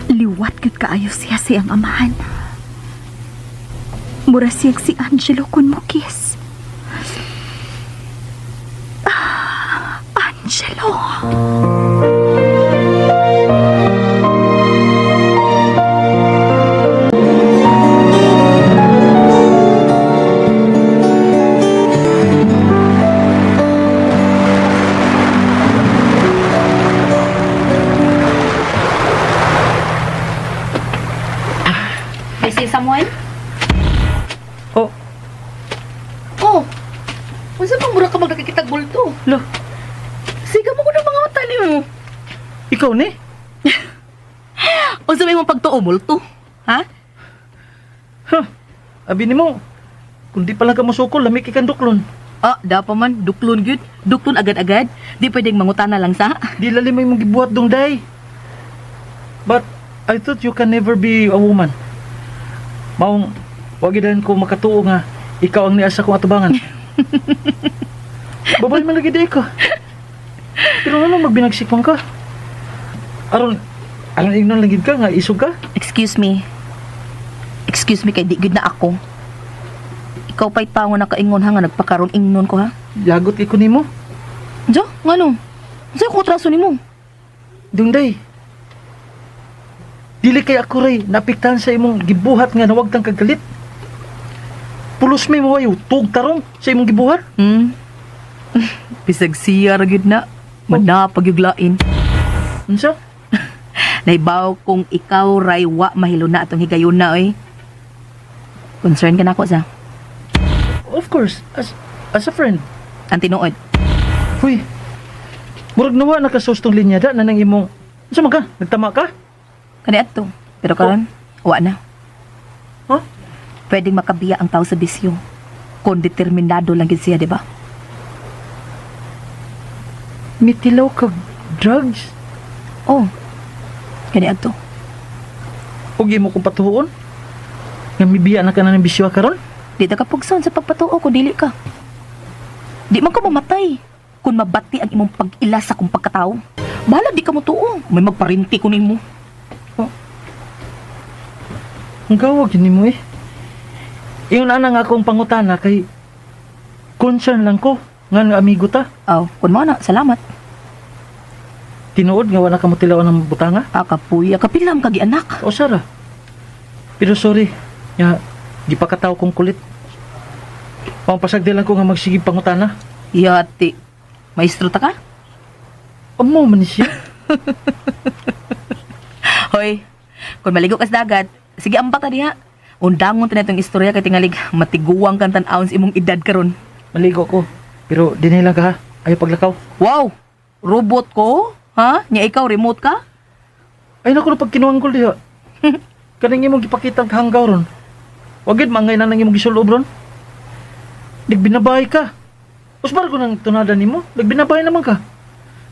Liwat gud kaayo siya sa iyang amahan. Mura siyang si Angelo kun mo kiss. Ah, Angelo. Missing someone? Oh, Oh. Unsa pang mura ka mag nakikitag bulto? lo. Siga mo ko ng mga mata nimo. Ikaw ni? Unsa may imong pagtuo multo? Ha? Ha? Abi nimo. Kung di pa lang ka mosukol, lami kay kang duklon. Ah, da pa man duklon gyud. Duklon agad-agad. Di pwedeng mangutana lang sa. Di lalim may mong gibuhat dong day. But I thought you can never be a woman. Maong wag gyud ko makatuo nga ikaw ang niasa kong atubangan. Babay man lagi di ka. Pero ano magbinagsik man ka? Aron aron ingnon lang gid ka nga isog ka? Excuse me. Excuse me kay di gyud na ako. Ikaw pa'y tao nga nakaingon ha nga nagpakaron ingnon ko ha. Yagot kay ko nimo. Jo, ngano? Unsa ko traso nimo? Dungday. Dili kay ako ray napiktahan sa imong gibuhat nga nawagtang kagalit. Pulos may mawayo tug tarong sa imong gibuhat. Bisag siya ra gyud na. Manapag yuglain. Unsa? Naibaw kung ikaw ray wa mahilo na atong higayon na oy. Concern ka na ako sa Of course, as a friend. ang tinuod. Huy. Murag nawa nakasustong linya da na nang imong. Unsa man ka? Nagtama ka? Kani adto. Pero karon wa na. Huh? Pwedeng makabiya ang tao sa bisyo. Kung determinado lang gid siya, di ba? Mitilaw ka drugs? Oh. Kani adto. Ug imo kong patuon? Nga mibiya na ka na ng bisyo karon? Di ta ka pugson sa pagpatuo ko dili ka. Di man ka mamatay kung mabati ang imong pag-ila sa kong pagkatao. Bahala di ka mo tuo. May magparinti ko nimo. Ang gawag yun nimo eh. Ingon ana nga akong pangutana kay concern lang ko nga nga amigo ta. Aw, kun mo na, salamat. Tinuod nga wala ka mo tilaw ng butanga. Ah, kapuya, kapilam kagi anak. O Sara. Pero sorry, nga gipakataw kong kulit. Pangpasagdi lang ko nga magsige pangutana. Yati. Maestro ta ka? Amo man ni siya. Hoy, kung maligo ka sa dagat, sige ambak ta diha. Undangon ta na itong istorya kay tingalig matiguang kang tan-awon sa imong edad karon. Maligo ko. Pero dinay lang ka ha. Ayaw paglakaw. Wow! Robot ko? Ha? Nya ikaw remote ka? Ay naku na pag kinuanggol diha. Kaning imong gipakita ang kahanggaw ron. Wag gid mangay na nang imong gisulob ron. Nagbinabay ka. Usbar ko nang tunada nimo, nagbinabay naman ka.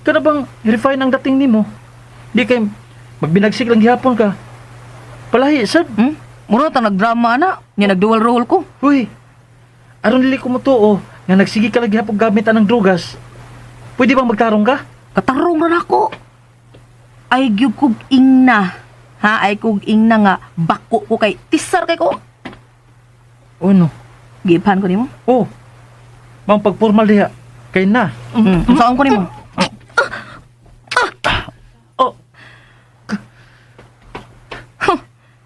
Kada bang refine ang dating nimo? Di kay magbinagsik lang gihapon ka. Palahi sad. Hmm? Mura ta nagdrama na. Nya nagdual role ko. Uy. Aron dili ko motuo nga nagsige ka lang gihapon gamit anang drugas. Pwede bang magtarong ka? Katarong ra nako. Ay gyud kog ingna. Ha, ay kog ingna nga bako ko kay tisar kay ko. Oh no. Giiphan ko nimo. Oh. Mang pagpormal diha. Kay na. Unsaon ko nimo? Oh.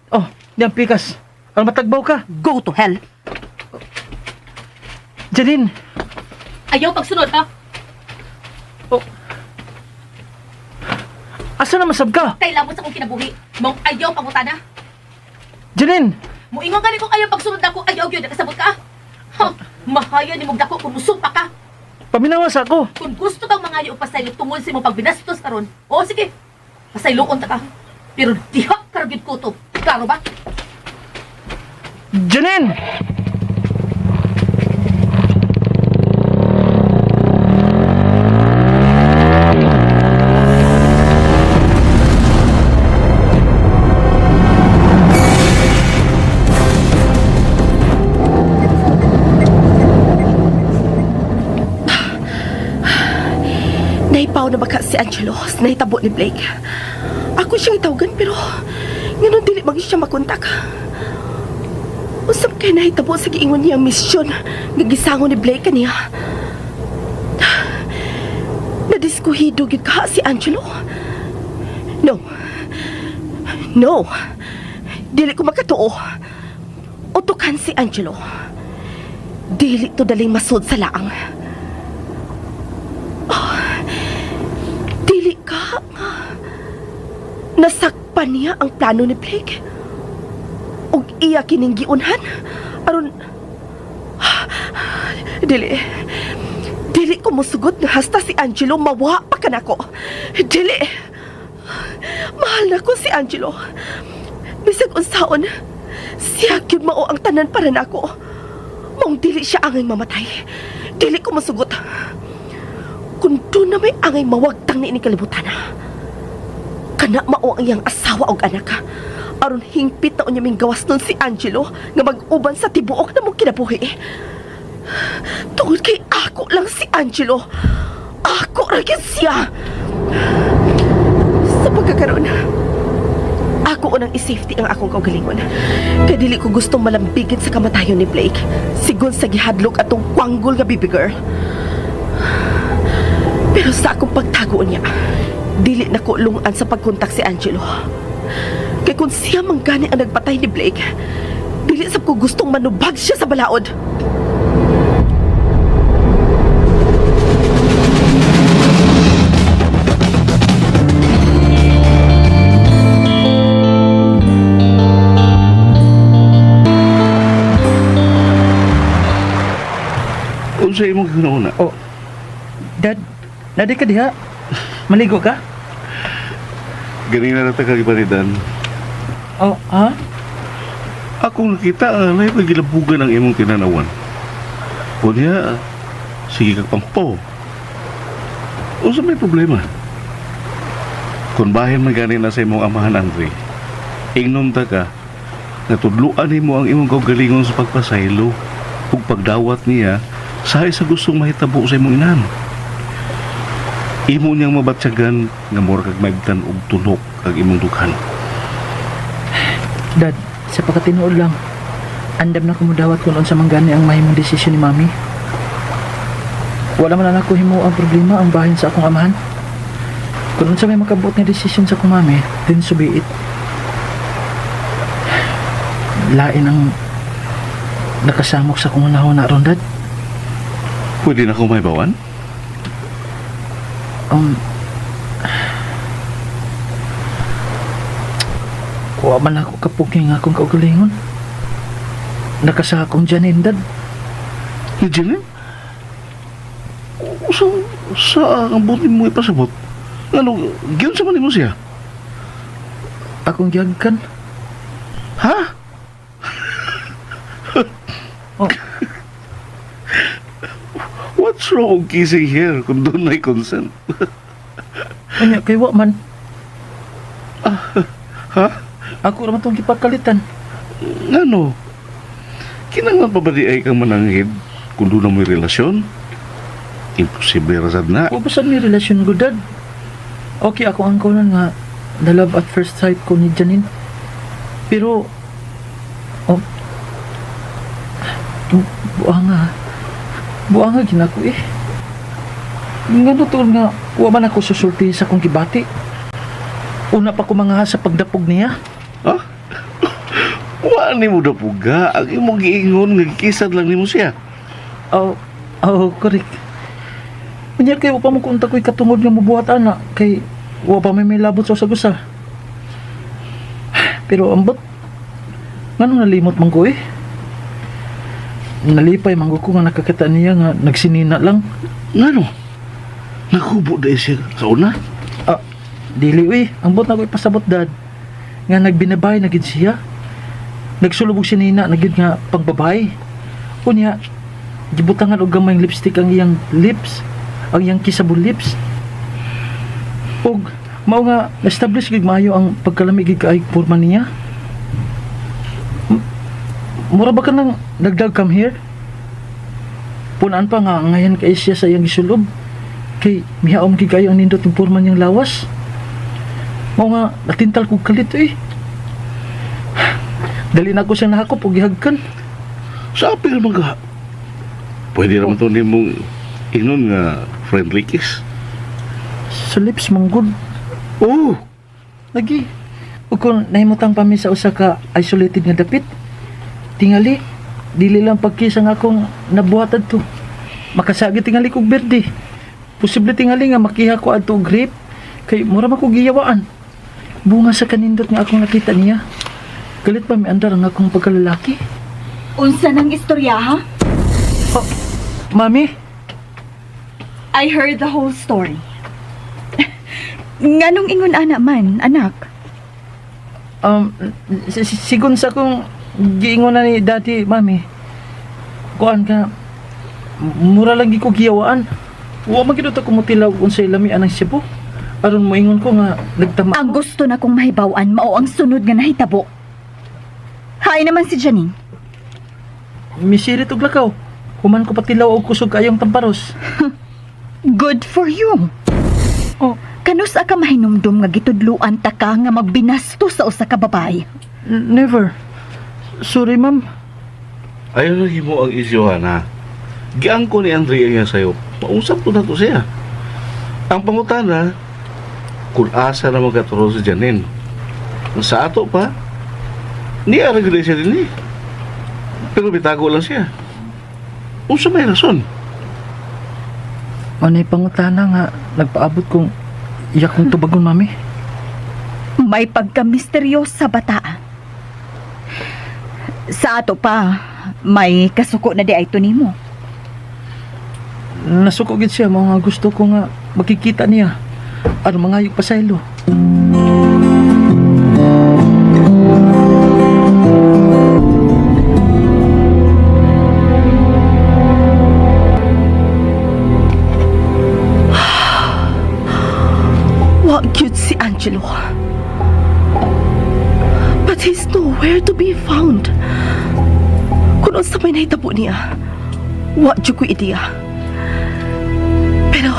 Oh, diyan pikas. Aron matagbaw ka. Go to hell. Janine. Ayaw pagsunod ha. Oh. Asa na masab ka? Kay lamot sa akong kinabuhi. Mong ayaw pangutana. Janine! Muingon gani kung ayaw pagsunod nako, ayaw gyud nakasabot ka. Ha, mahaya ni mong dako kung musumpa ka. Paminawas ako. Kung gusto kang mangayo og pasaylo tungod sa imong pagbinastos karon, o sige. Pasayloon ta ka. Pero diha ka ra gyud kutob. Klaro ba? Janine! Nahipaw na baka si Angelo sa nahitabo ni Blake. Ako siyang itawagan pero ngayon dili magi siya makontak. Usap kay nahitabo sa giingon niyang misyon nga gisangon ni Blake kaniya. Nadiskuhido gyud ka si Angelo. No. No. Dili ko makatuo. Utukan si Angelo. Dili to daling masud sa laang. Dili ka nga. Nasakpan niya ang plano ni Blake. Ug iya kining giunhan. Aron dili. Dili ko mosugot nga hasta si Angelo mawa pa kanako. Dili. Mahal na ko si Angelo. Bisag unsaon, siya gyud mao ang tanan para nako. Maong dili siya angay mamatay. Dili ko masugot. Kung doon na may angay mawagtang ni ini kalibutan. Kana mao ang iyang asawa og anak. Aron hingpit na unya ming gawas nun si Angelo nga mag-uban sa tibuok na mong kinabuhi. Tungod kay ako lang si Angelo. Ako ra gyud siya. Sa pagkakaroon, ako unang i-safety ang akong kaugalingon. Kay dili ko gustong malambigit sa kamatayon ni Blake. Sigon sa gihadlok atong kwanggol nga baby girl. Pero sa akong pagtago niya, dili na ko lungan sa pagkontak si Angelo. Kay kung siya man gani ang nagpatay ni Blake, dili sab ko gustong manubag siya sa balaod. Unsa imong gihuna-huna? Oh, Dad, nadi ka diha? Maligo ka? Ganina na ta kagipanidan. Oh, ha? Akong nakita ang alay pagilabugan ang imong tinanawan. Kunya, sige kag pangpaw. Unsa may problema? Kung bahin man gani na sa imong amahan, Andre, ingnon ta ka, natudluan nimo ang imong kaugalingon sa pagpasaylo ug pagdawat niya sa sa gustong mahitabo sa imong inahan. Imo niyang mabatyagan nga mura kag maibtan og tunok ang imong dughan. Dad, sa pagkatinuod lang, andam na kumudawat kung unsa man gani ang mahimong desisyon ni Mami. Wala man na ako himo ang problema ang bahin sa akong amahan. Kung unsa may makabuot nga desisyon sa akong mami, then so be it. Lain ang nakasamok sa akong unahon na ron, Dad. Pwede na akong mahibawan? Kuha man ako kapuking akong kaugalingon. Nakasakong Janine, Dad. Ni Janine? Sa, sa ang buti mo ipasabot? Ano, giyon sa man nimo siya? Akong giyagkan. Ha? Oh. What's wrong with kissing here kung doon may consent? Unya, kay wa man. Ha? Ako naman itong gipagkalitan. Ngano? Kinanglan pa ba di ay kang mananghid kung doon na mo'y relasyon? Imposible rasad na. Wa ba sad may relasyon ko, Dad? Okay, ako ang kaunan nga na love at first sight ko ni Janine. Pero, oh, buanga. Buanga ginako eh. Nga no tuon nga, wa man ako susulti sa akong gibati. Una pa ko mga sa pagdapog niya. Ha? Wa ni mo dapuga. Ang imong giingon nga gikisad lang nimo siya. Oh, oh, correct. Unya kay wa pa mo kontak ko'y katungod nga mobuhat ana kay wa pa may may labot sa usag-usa. Pero ambot nganong nalimot man ko eh. Nalipay man ko nga nakakita niya nga nagsinina lang. Ngano? Naghubo dahil siya sa una? Ah, dili uy, ambot na ko ipasabot dad. Nga nagbinabay na gid siya. Nagsulubog si Nina na gid nga pangbabay. Unya, gibutangan og gamay lipstick ang iyang lips, ang iyang kissable lips. Ug mao nga establish gid maayo ang pagkalami gid kay porma niya. Mura ba ka nang dagdag come here? Punaan pa nga ngayon kay siya sa iyang gisulob. Kay mihaom gid kayo ang nindot ng porma niyang lawas. Mao nga natintal kog kalit eh. Dali na ko siya nahakop og gihagkan. Sa apil man ka. Pwede naman to nimong ingon nga friendly kiss. Sa lips man gud. Oh, Lagi. Ug kung nahimutang pa mi sa usa ka isolated nga dapit, tingali dili lang pagkisa nga akong nabuhat adto. Makasagi tingali kog berde. Posible tingali nga makiha ko adto og grape kay mura man kog giyawaan. Bunga sa kanindot nga akong nakita niya. Galit pa mi andar ang akong pagkalalaki. Unsa nang istorya ha? Oh, mami, I heard the whole story. Nganong ingon ana man, anak? Sigon sa kong giingon na ni Daddy, Mami. Kuan ka, mura lang gi ko giyawaan. Wa man gid ko mutilaw unsay lami anang Cebu. Aron moingon ko nga nagtama. Ang gusto na kong mahibaw-an mao ang sunod nga nahitabo. Hay naman si Janine. Misirit og lakaw. Human ko patilaw og kusog kayong tamparos. Good for you. Oh. Kanus-a ka mahinumdum nga gitudluan ta ka nga magbinasto sa usa ka babae? Never. Sorry, ma'am. Ayaw na himo ang isyu, Hana. Giangko ni Andrea niya sa'yo. Mausap ko na to siya. Ang pangutana, kung asa na magkaturo si Janine. Ang sa ato pa, niya regulate siya din eh. Pero bitago lang siya. Unsa may rason? Anay pangutana nga nagpaabot kong iya kong tubagon, mami. May pagka-misteryosa bata. Sa ato pa, may kasuko na di ay to nimo. Nasuko gid siya mao nga gusto ko nga makikita niya. Aron mangayog pa sa ilo. Wa cute si Angelo. But he's nowhere to be found. Kung unsa may nahitabo niya, wa jud ko ideya. Pero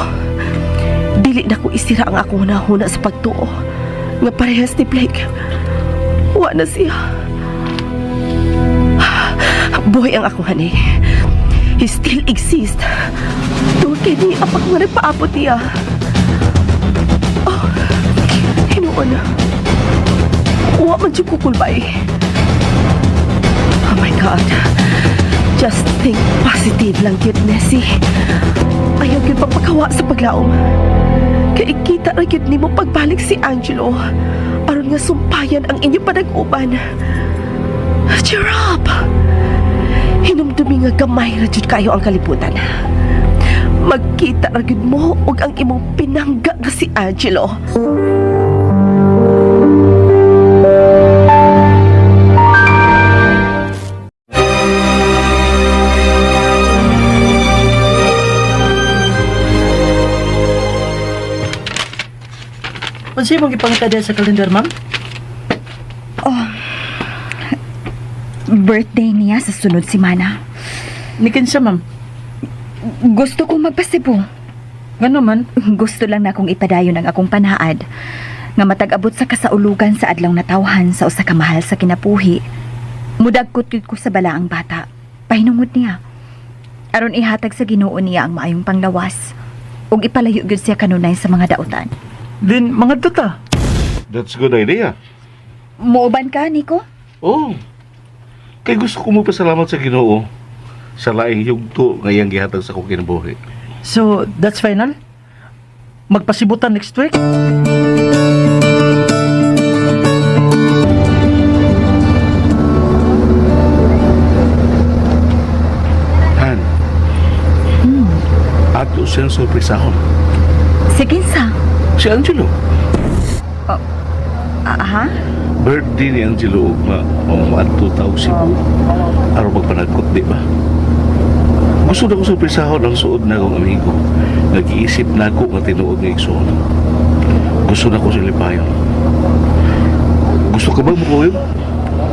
dili na ko isira ang akong hunahuna sa pagtuo nga parehas ni Blake. Wa na siya. Buhay ang akong honey. He still exists. Tungod kay ni apak nga nagpaabot niya. Hinuon. Wa man jud ko kulbay. Oh my God. Just think positive lang gyud, Nessie. Ayaw gyud pagpakawa sa paglaom. Kay ikita ra gyud nimo pagbalik si Angelo. Aron nga sumpayan ang inyong panag-uban. Cheer up! Hinumdumi nga gamay ra jud kayo ang kalibutan. Magkita ra gyud mo ug ang imong pinangga nga si Angelo. Unsa imong gipangita diha sa kalendar, ma'am? Birthday niya sa sunod semana. Ni kinsa, ma'am? Gusto kong magpasibo. Ngano man? Gusto lang na akong ipadayon ang akong panaad nga matag-abot sa kasaulugan sa adlaw natawhan sa usa ka mahal sa kinabuhi. Mudagkot gyud ko sa balaang bata. Pahinungod niya. Aron ihatag sa Ginoo niya ang maayong panglawas ug ipalayo gyud siya kanunay sa mga dautan. Din mga duta. That's a good idea. Muuban ka, Nico? Oh. Kay gusto ko mo pasalamat sa Ginoo sa laing yugto nga iyang gihatag sa akong kinabuhi. So, that's final? Magpasibutan next week? Han. Ato siyang sorpresahon. Si Kinsa. Si Angelo. Aha? Birthday ni Angelo ugma maadto ta og Cebu. Aron magpanagkot, di ba? Gusto na ko sorpresahon ang suod na akong amigo. Nag-iisip na ako nga tinuod nga igsoon. Gusto na ko silipayon. Gusto ka ba mukuyog?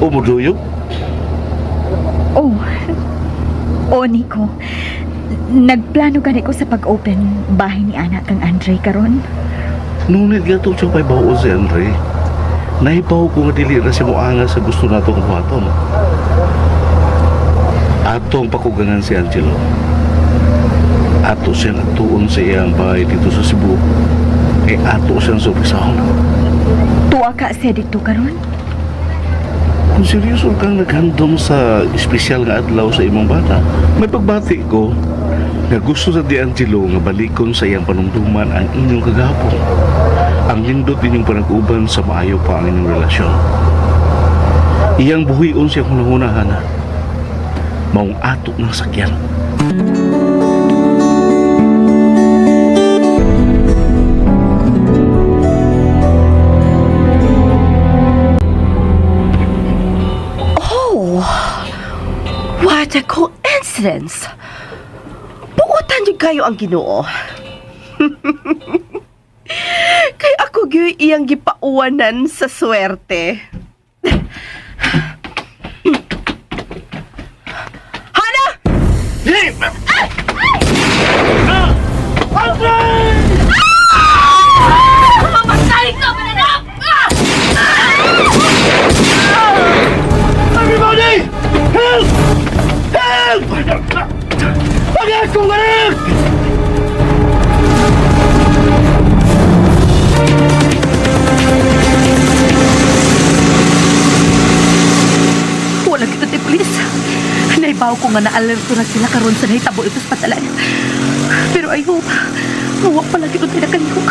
O muduyog? Oh. Oh, Nico. Nagplano gani ko sa pag-open bahay ni anak kang Andre karon. Ngunit gato siya pa'y baon si Andre. Nahibaw ko nga dili na siya moanga sa gusto nato kong buhaton. Atong pakugangan si Angelo. Ato siya natuon sa iyang bahay dito sa Cebu. Kay ato siyang sorpresahon. Tuwa ka siya dito karon? Kung seryoso kang naghandom sa espesyal nga adlaw sa imong bata, may pagbati ko nga gusto sa Di Angelo nga balikon sa iyang panumduman ang inyong kagahapon. Ang lindot ninyong panag-uban sa maayo pa ang inyong relasyon. Iyang buhion siya hunahunahan na maong ato ng sakyan. What a coincidence! Buotan jud kayo ang Ginoo. Kay ako gyud iyang gipauwanan sa swerte. Hana! Mamatay ka, mananak! Everybody! Help! Help! Ang akong anak! Wala kita ti please. Naibaw ko nga na-alerto na sila karon sa nahitabo ito sa patalan. Pero I hope, wa pala gid tayo nakalihok.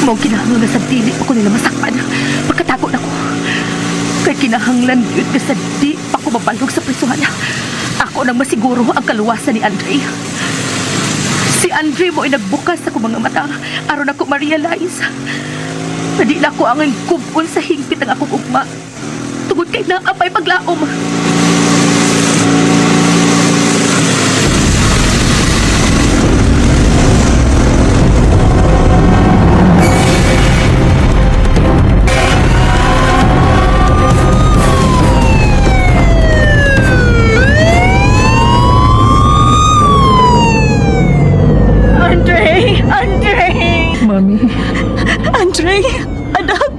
Mao kinahanglan na sa dili pa ko nila masakpan. Pagkatago na ko. Kay kinahanglan gyud nga sa di pa ko mabalog sa prisuhan. Ako nang masiguro ang kaluwasan ni Andre. Si Andre mo ay nagbukas sa akong mga mata aron ako ma-realize na di na ako ang kubon sa hingpit ang akong ugma. Tungod kay naapay paglaom. Andre! Andre! Mami, Andre! Anak!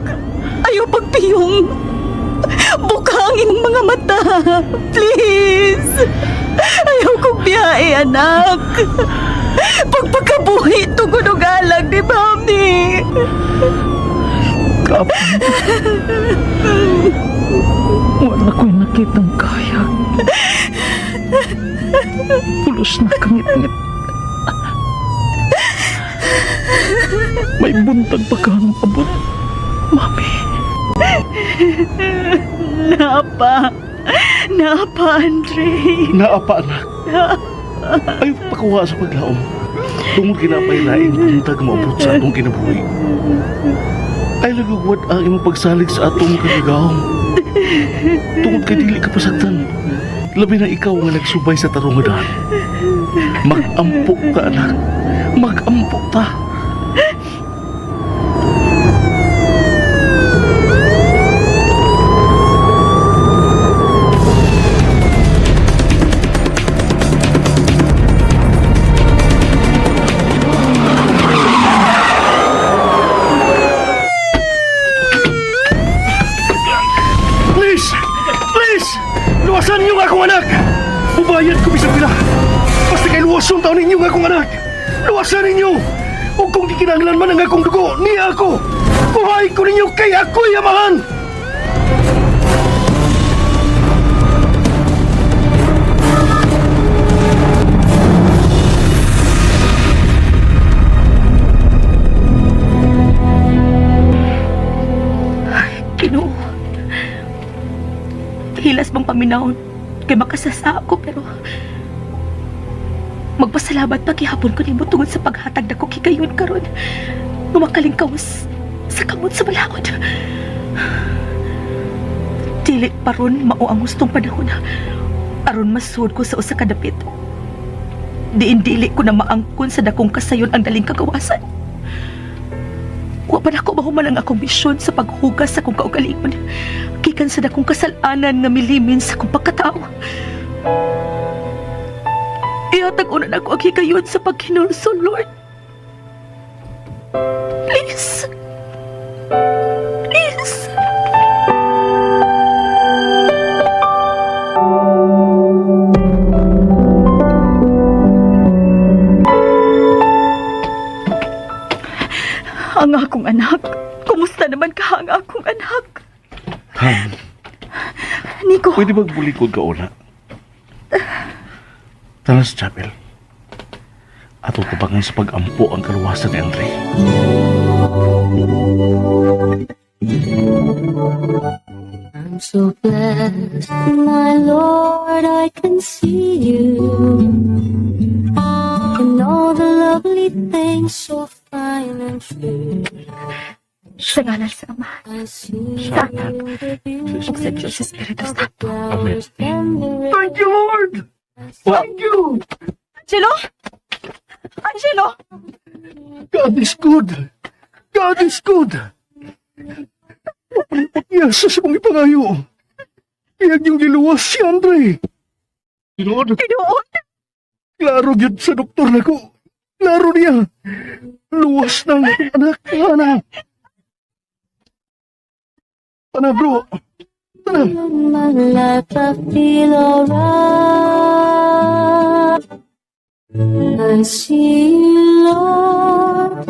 Ayaw pagpiyong! Buka ang imong mga mata! Please! Ayaw kong biyahe, anak! Pagpakabuhi, tungod og alag ni Mami! Kapon. Wala ko'y nakitang kayag. Pulos na kangit-ngit. May buntag pa kang abot. Mami. Napa! Napa, Andre! Naa pa, anak. Ay, pakuha sa paglaom. Tungod kinapay laing buntag maabot sa atong kinabuhi. Ay, nagugwad ang imong pagsalig sa atong kagagahom. Tungod kay dili ka pasagdan. Labi na ikaw nga nagsubay sa tarong nga daan. Mag-ampo ka, anak. Mag-ampo ta. Please! Please! Luwasan niyo ang akong anak! Mubayad ko bisag pila. Basta kay luwason taon ninyo ang akong anak! Luwasan ninyo! O kung gikinahanglan man ang akong dugo, niya ako! Buhay ko ninyo kay ako'y amahan! Ginoo. Hilas bang paminawon kay makasasa ako pero magpasalamat pa gihapon ko nimo tungod sa paghatag nako higayon karon nga makalingkawas sa kamot sa balaod. Dili pa ron mao ang gustong panahon aron masud ko sa usa ka dapit. Diin dili ko na maangkon sa dakong kasayon ang daling kagawasan. Wa pa nako mahuman ang akong misyon sa paghugas sa akong kaugalingon gikan sa dakong kasalanan nga milimin sa akong pagkatao. Ihatag una nako ang higayon sa paghinulsol, Lord. Please. Please. Ang akong anak. Kumusta naman ka ang akong anak? Han, Nico, pwede magbulikod ka una? Tara sa chapel. Ato tabangan sa pag-ampo ang kaluwasan ni Andre. I'm so blessed, my Lord, I can see you in all the lovely things so fine and true. Sa ngalan sa Ama, sa Anak, ug sa Diyos Espiritu Santo. Amen. Thank you, Lord! Thank you! Angelo! Angelo! God is good! God is good! Mapalipot niya sa akong ipangayo. Iyang yung giluwas si Andre. Tinuod. Tinuod! Klaro gyud sa doktor nako. Klaro niya. Luwas na ang akong anak. Ana. Ana, bro. Ana. My life, I feel alright. I see you, Lord.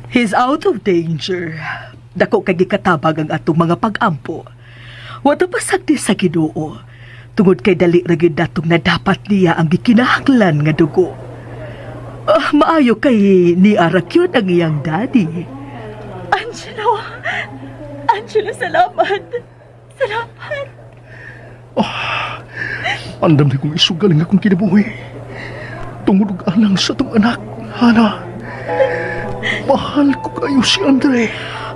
He's out of danger. Dako kay gikatabag ang atong mga pag-ampo. Wa ta pasagdi sa Ginoo. Tungod kay dali ra gyud natong nadapat niya ang gikinahanglan nga dugo. Ah, maayo kay ni Arakyun ang iyang daddy. Angelo! Angelo, salamat! Salamat! Andam na kong isugal ang akong kinabuhi. Tungod og alang sa atong anak, Hana. Mahal ko kayo si Andre.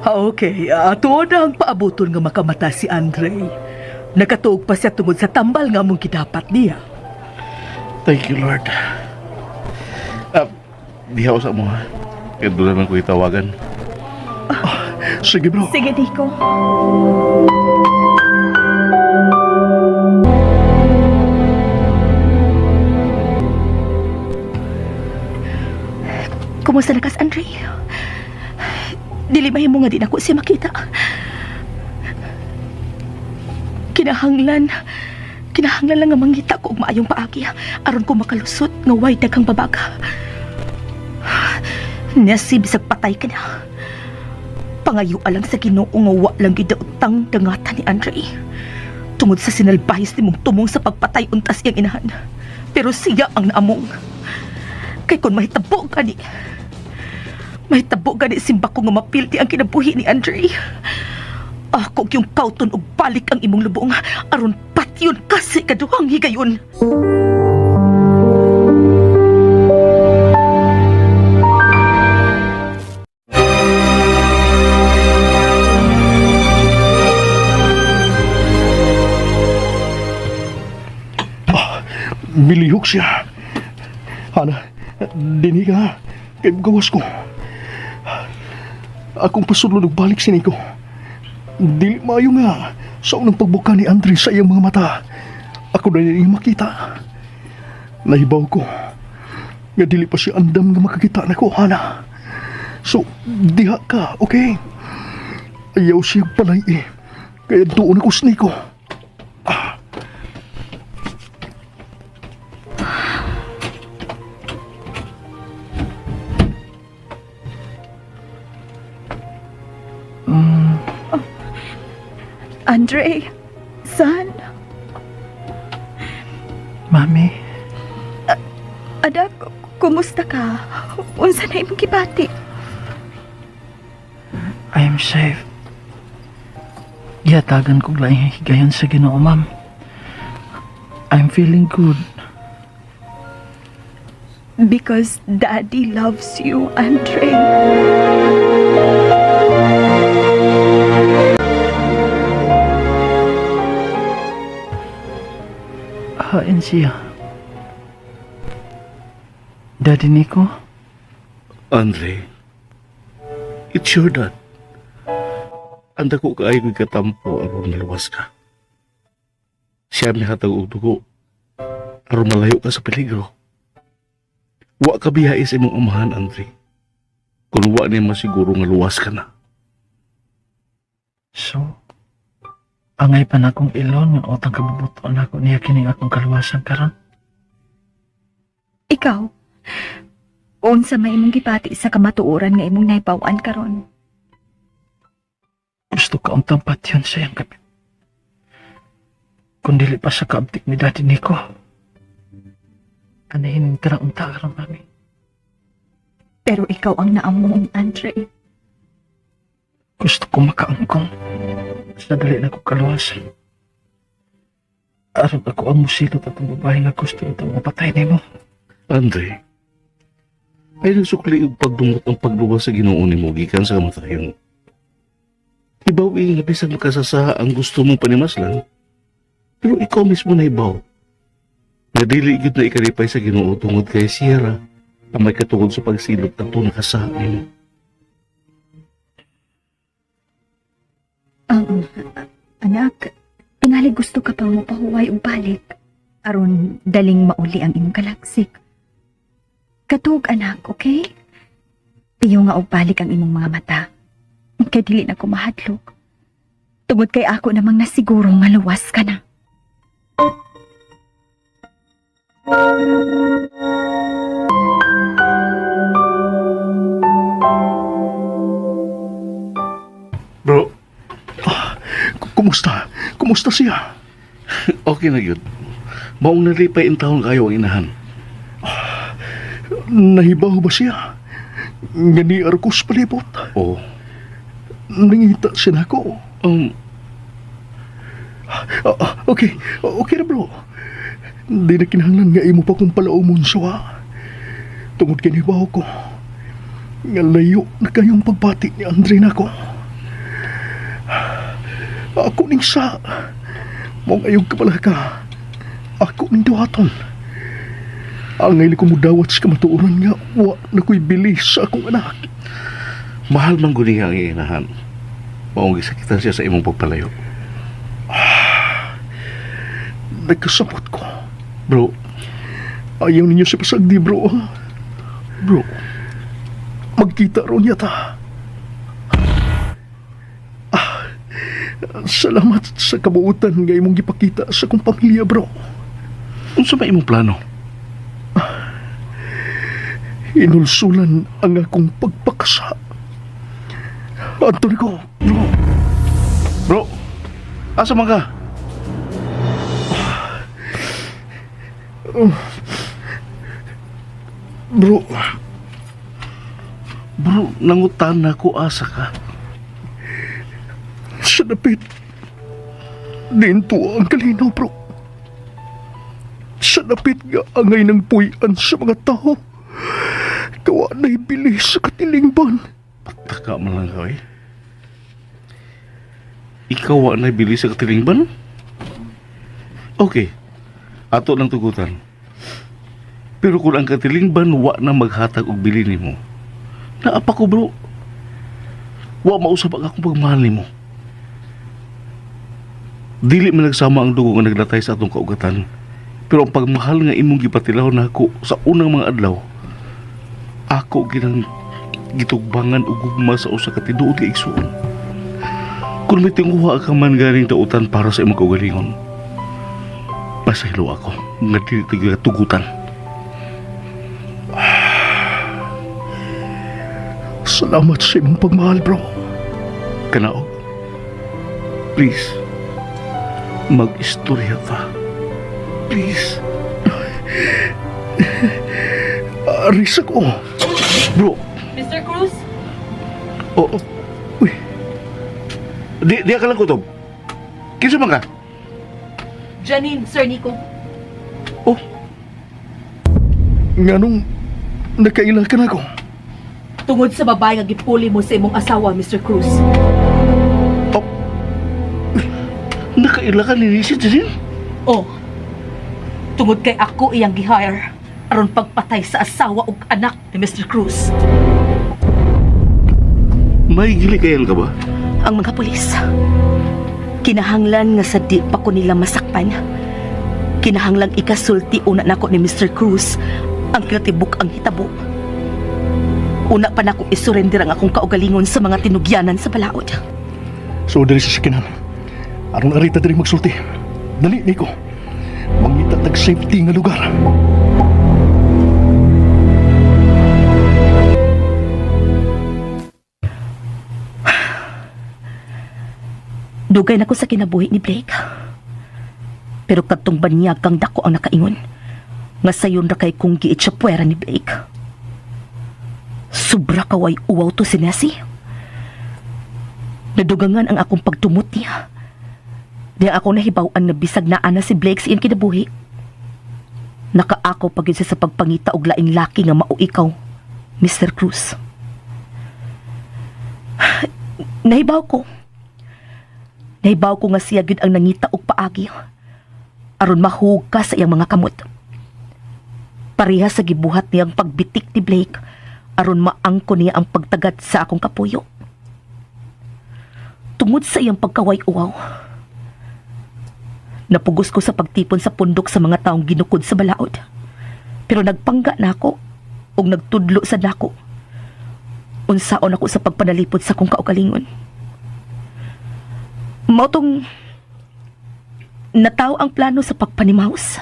Ah, okay, ato na ang paabuton nga makamata si Andre. Nakatuog pa siya tungod sa tambal nga mong gidapat niya. Thank you, Lord. Ah, diha ko sa mo, ha? Kaya doon naman ko itawagan. Sige, bro. Sige, Nico. Kumusta na kas, Andre? Dili mahimo nga di nako siya makita. Kinahanglan, kinahanglan lang nga mangita ko og maayong paagi aron ko makalusot nga way daghang babaga. Nasi bisag patay ka na. Pangayo alang sa Ginoo nga wa lang gid utang dangatan ni Andre. Tungod sa sinalbahis nimong tumong sa pagpatay untas iyang inahan. Pero siya ang naamong. Kay kon mahitabo gani. Mahitabo gani simba ko nga mapilti ang kinabuhi ni Andre. Ako yung kauton og balik ang imong lubong aron patyon kasi kaduhang higayon. Milihok siya. Hana, dini ka. Kay gawas ko. Akong pasudlo og balik si Nico. Dili maayo nga sa unang pagbuka ni Andre sa iyang mga mata. Ako na iyang makita. Nahibaw ko nga dili pa siya andam nga makakita nako, Hana. So, diha ka, okay? Ayaw siya palay eh. Kaya doon ako sa Nico. Andre, son, Mami, anak, kumusta ka? Unsa na imong gibati? I am safe. Gihatagan kog laing higayon sa Ginoo, ma'am. I'm feeling good. Because Daddy loves you, Andre. Hain siya. Daddy Nico? Andre, it's your dad. Ang dako kaayo ko'y katampo aron maluwas ka. Siya may hatag og dugo aron malayo ka sa peligro. Wa ka biyahe sa imong amahan, Andre. Kung wa niya masiguro nga luwas ka na. So, angay pa na akong ilon nga utang kabubuton nako niya kining akong kaluwasan karon. Ikaw, unsa may imong gibati sa kamatuoran nga imong nahibaw-an karon? Gusto ka untang patyon sa iyang kapit. Kung dili pa sa kaabtik ni Daddy Nico, anahin ka na unta karon, mami. Pero ikaw ang naamong, Andre. Gusto ko makaangkong sa dali na ko kaluwasan. Aron ako ang musilot at ang babae nga gusto itong mapatay nimo. Andre, ay nagsukli og pagdumot ang pagluwas sa Ginoo nimo gikan sa kamatayon. Hibaw nga bisan makasasaha ang gusto mong panimaslan, pero ikaw mismo nahibaw nga dili gyud na ikalipay sa Ginoo tungod kay siya ang may katungod sa pagsilot ato nakasaha nimo. Anak, tingali gusto ka pang mopahuway og balik aron daling mauli ang imong kalaksik. Katug, anak, okay? Piyo nga og balik ang imong mga mata. Kay dili na ko mahadlok. Tungod kay ako namang nasiguro nga luwas ka na. Bro, Kumusta? Kumusta siya? Okay na gyud. Maong nalipay intawon kayo ang inahan. Nahibaw ba siya? Nga ni Arcos palibot. Oo. Nangita siya nako. Okay, okay na, bro. Di na kinahanglan nga imo pa kong palaumon siya. Tungod kay nahibaw ko nga layo na kayong pagbati ni Andre nako. Ako ning sa. Mong ayog ka ka. Ako ning duhaton. Angay ko mudawat sa kamatuoran nga wa na ko'y bili sa akong anak. Mahal man gud niya ang inahan. Maong gisakitan siya sa imong pagpalayo. Nagkasabot ko. Bro, Ayaw ninyo siya pasagdi, bro. Bro. Magkita ron yata. Salamat sa kabuutan nga imong gipakita sa akong pamilya, bro. Unsa ba imong plano? Inulsulan ang akong pagpakasa. Anton ko, bro. Bro, asa man ka? Bro, Bro, nangutan na ko asa ka. Sa dapit. Dinto ang kalinaw, bro. Sa dapit nga angay ng puy-an sa mga tao. Kawa na'y bili sa katilingban. Pataka man lang ka, eh. Ikaw wa na'y bili sa katilingban? Okay, ato lang tugutan. Pero kung ang katilingban wa na maghatag og bili nimo, naapa ko, bro. Wa mausap ang akong pagmahal nimo. Dili man nagsama ang dugo nga naglatay sa atong kaugatan. Pero ang pagmahal nga imong gipatilaw nako sa unang mga adlaw, ako ginang gitugbangan og gugma sa usa ka tinuod nga igsuon. Kung may tinguha ka man ganing dautan para sa imong kaugalingon, pasaylo ako nga dili tugutan. Salamat sa imong pagmahal, bro. Kanaog, please, mag-istorya ta. Please. Aris ako. Bro. Mr. Cruz? Oo. Uy. Di ka lang kutob. Kinsa man ka? Janine, Sir Nico. Oh. Nganong nakaila ka na ako? Tungod sa babae nga gipuli mo sa imong asawa, Mr. Cruz. Oh. Nakaila ka ni Nisi, Janine? Oh. Tungod kay ako iyang gihire aron pagpatay sa asawa ug anak ni Mr. Cruz. May gilikayan ka ba? Ang mga pulis. Kinahanglan nga sa di pa ko nila masakpan. Kinahanglang ikasulti una nako ni Mr. Cruz ang kinatibuk ang hitabo. Una pa nako isurrender ang akong kaugalingon sa mga tinugyanan sa balaod. So, dali sa sakinan. Aron arita diri magsulti. Dali, Nico. Mangita tag safety nga lugar. Dugay na ko sa kinabuhi ni Blake. Pero kadtong banyag kang dako ang nakaingon. Nga sayon ra kay kung giit siya puwera ni Blake. Sobra kaway uwaw to si Nessie. Nadugangan ang akong pagtumot niya. Di ako nahibaw-an na bisag na ana si Blake sa iyang kinabuhi. Nakaako pa gyud siya sa pagpangita og laing laki nga mao ikaw, Mr. Cruz. Nahibaw ko. Nahibaw ko nga siya gyud ang nangita og paagi aron mahug ka sa iyang mga kamot. Pareha sa gibuhat niyang pagbitik ni Blake aron maangko niya ang pagtagad sa akong kapuyo. Tungod sa iyang pagkaway-uwaw, napugos ko sa pagtipon sa pundok sa mga taong ginukod sa balaod. Pero nagpangga na ako ug nagtudlo sa dako. Unsaon ako sa pagpanalipod sa akong kaugalingon. Mao tong nataw ang plano sa pagpanimaus.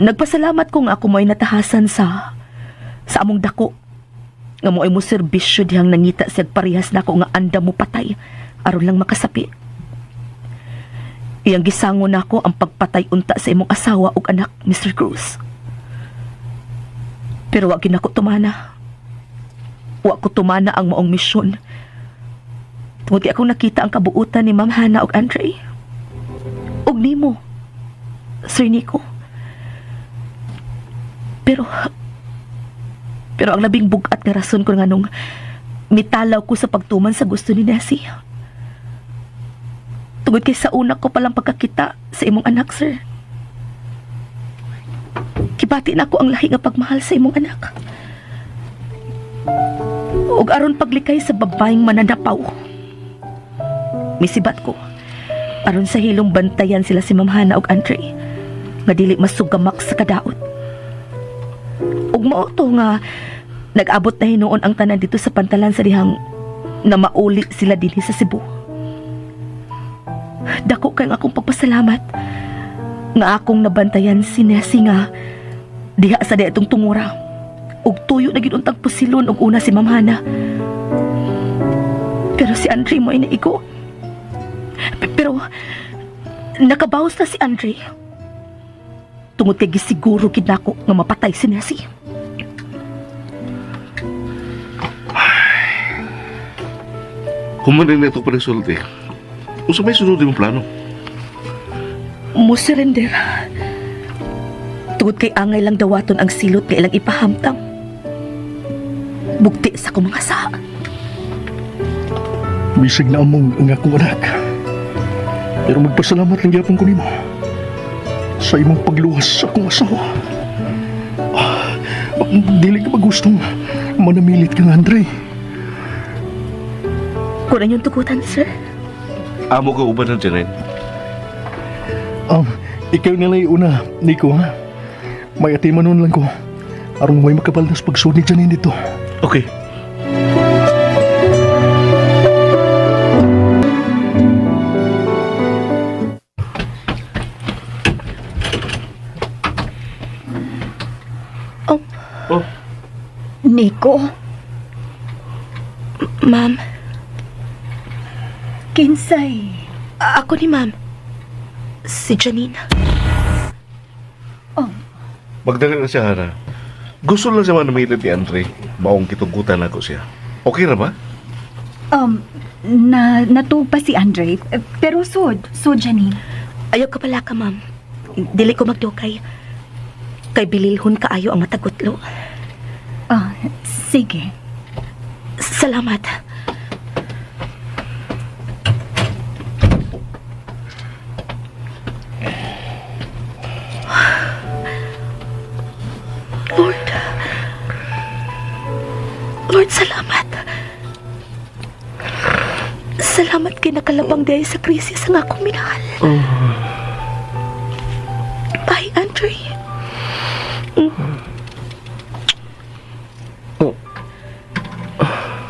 Nagpasalamat ko nga ako mo'y natahasan sa among dako nga mo ay mo serbisyo dihang nangita siyag parehas nako nga anda mo patay aron lang makasapi. Iyang gisango nako ang pagpatay unta sa imong asawa ug anak, Mr. Cruz. Pero wa gyud nako tumana. Wa ko tumana ang maong misyon. Tungod kay akong nakita ang kabuutan ni Ma'am Hannah ug Andre. Ug nimo, Sir Nico. Pero ang labing bugat nga rason ko nganong mitalaw ko sa pagtuman sa gusto ni Nessie. Tungod kay sa una ko palang pagkakita sa imong anak, sir. Kibati na ko ang lahi nga pagmahal sa imong anak. Ug aron paglikay sa babaeng mananapaw. Misibat ko. Aron sa hilong bantayan sila si Ma'am Hannah ug Andre nga dili masugamak sa kadaot. Ug mao to nga nag-abot na hinuon ang tanan dito sa pantalan sa dihang na mauli sila dinhi sa Cebu. Dako kay ang akong pagpasalamat nga akong nabantayan si Nessie nga diha sa diha itong tungura. Ug tuyo na gid untang pusilon og una si Ma'am Hannah. Pero si Andre mo ay naigo. Pero nakabawas na si Andre. Tungod kay gisiguro gid nako nga mapatay si Nessie. Human rin ito paresulti. Unsa may sunod imong plano? Mo surrender. Tungod kay angay lang dawaton ang silot nga ilang ipahamtang. Bugti sa akong mga saa. Bisag na among ang akong anak. Pero magpasalamat lang gyapon ko nimo sa imong pagluwas sa akong asawa. Ah, dili ka ba gustong manamilit kang Andre? Kunan yung tugutan, sir. Amo ka uban ng Janine. Ikaw na lang una, Nico, ha? May atiman nun lang ko. Aron may makabaldas pagsuod ni Janine dito. Okay. Oh. Oh. Nico, Ma'am, kinsay. Ako ni ma'am. Si Janine. Oh, Magdala na siya, Hana. Gusto lang siya manamilit ni Andre. Maong kitugutan ako siya. Okay ra ba? Na natupa si Andre. Pero sud, sud Janine. Ayaw ka pala ka, ma'am. Dili ko magdukay. Kay bililhon kaayo ang matagutlo. Ah, sige. Salamat. Lord. Lord, salamat. Salamat kay nakalabang dahil sa krisis ang akong minahal. Bye, Andre. Oh.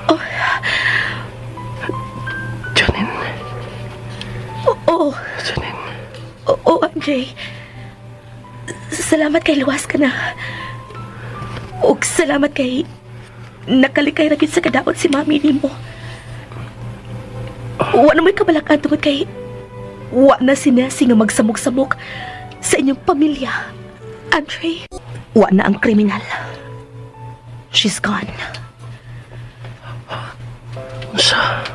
Oh. Janine. Oo. Janine. Oo, Andre. Salamat kay luwas ka na. Ug salamat kay nakalikay ra gyud sa kadaot si mami nimo. Wa na mo'y kabalakan tungod kay wa na si Nessie nga magsamok-samok sa inyong pamilya. Andre, wa na ang kriminal. She's gone. Unsa?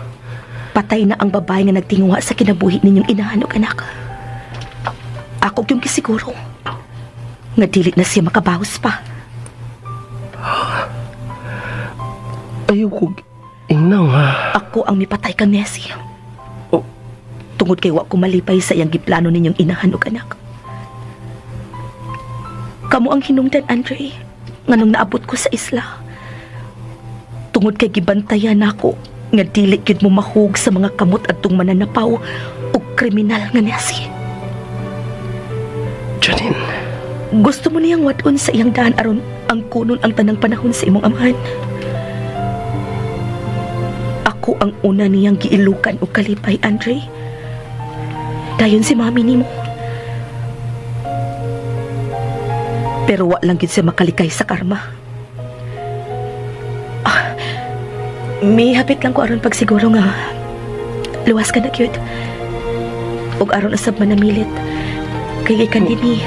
Patay na ang babae nga nagtinguha sa kinabuhi ninyong inahan og anak. Ako yung gisiguro nga dili na siya makabawas pa. Ayaw ko ingnang ha. Ako ang mipatay kang Nessie. Oh. Tungod kay wa ko malipay sa iyang giplano ninyong inahan og anak. Kamo ang hinungdan, Andre, nganong naabot ko sa isla. Tungod kay gibantayan nako nga dili gyud mo mahug sa mga kamot adtong mananapaw og kriminal nga Nessie. Janine. Gusto mo niyang wadon sa iyang daan aron ang kunon ang tanang panahon sa imong amahan. Ako ang una niyang giilukan og kalipay, Andre. Dayon si mami nimo. Pero wa lang gid siya makalikay sa karma. Ah, mihapit lang ko aron pagsiguro nga luwas ka na gyud. Ug aron usab manamilit kay gikan dinhi.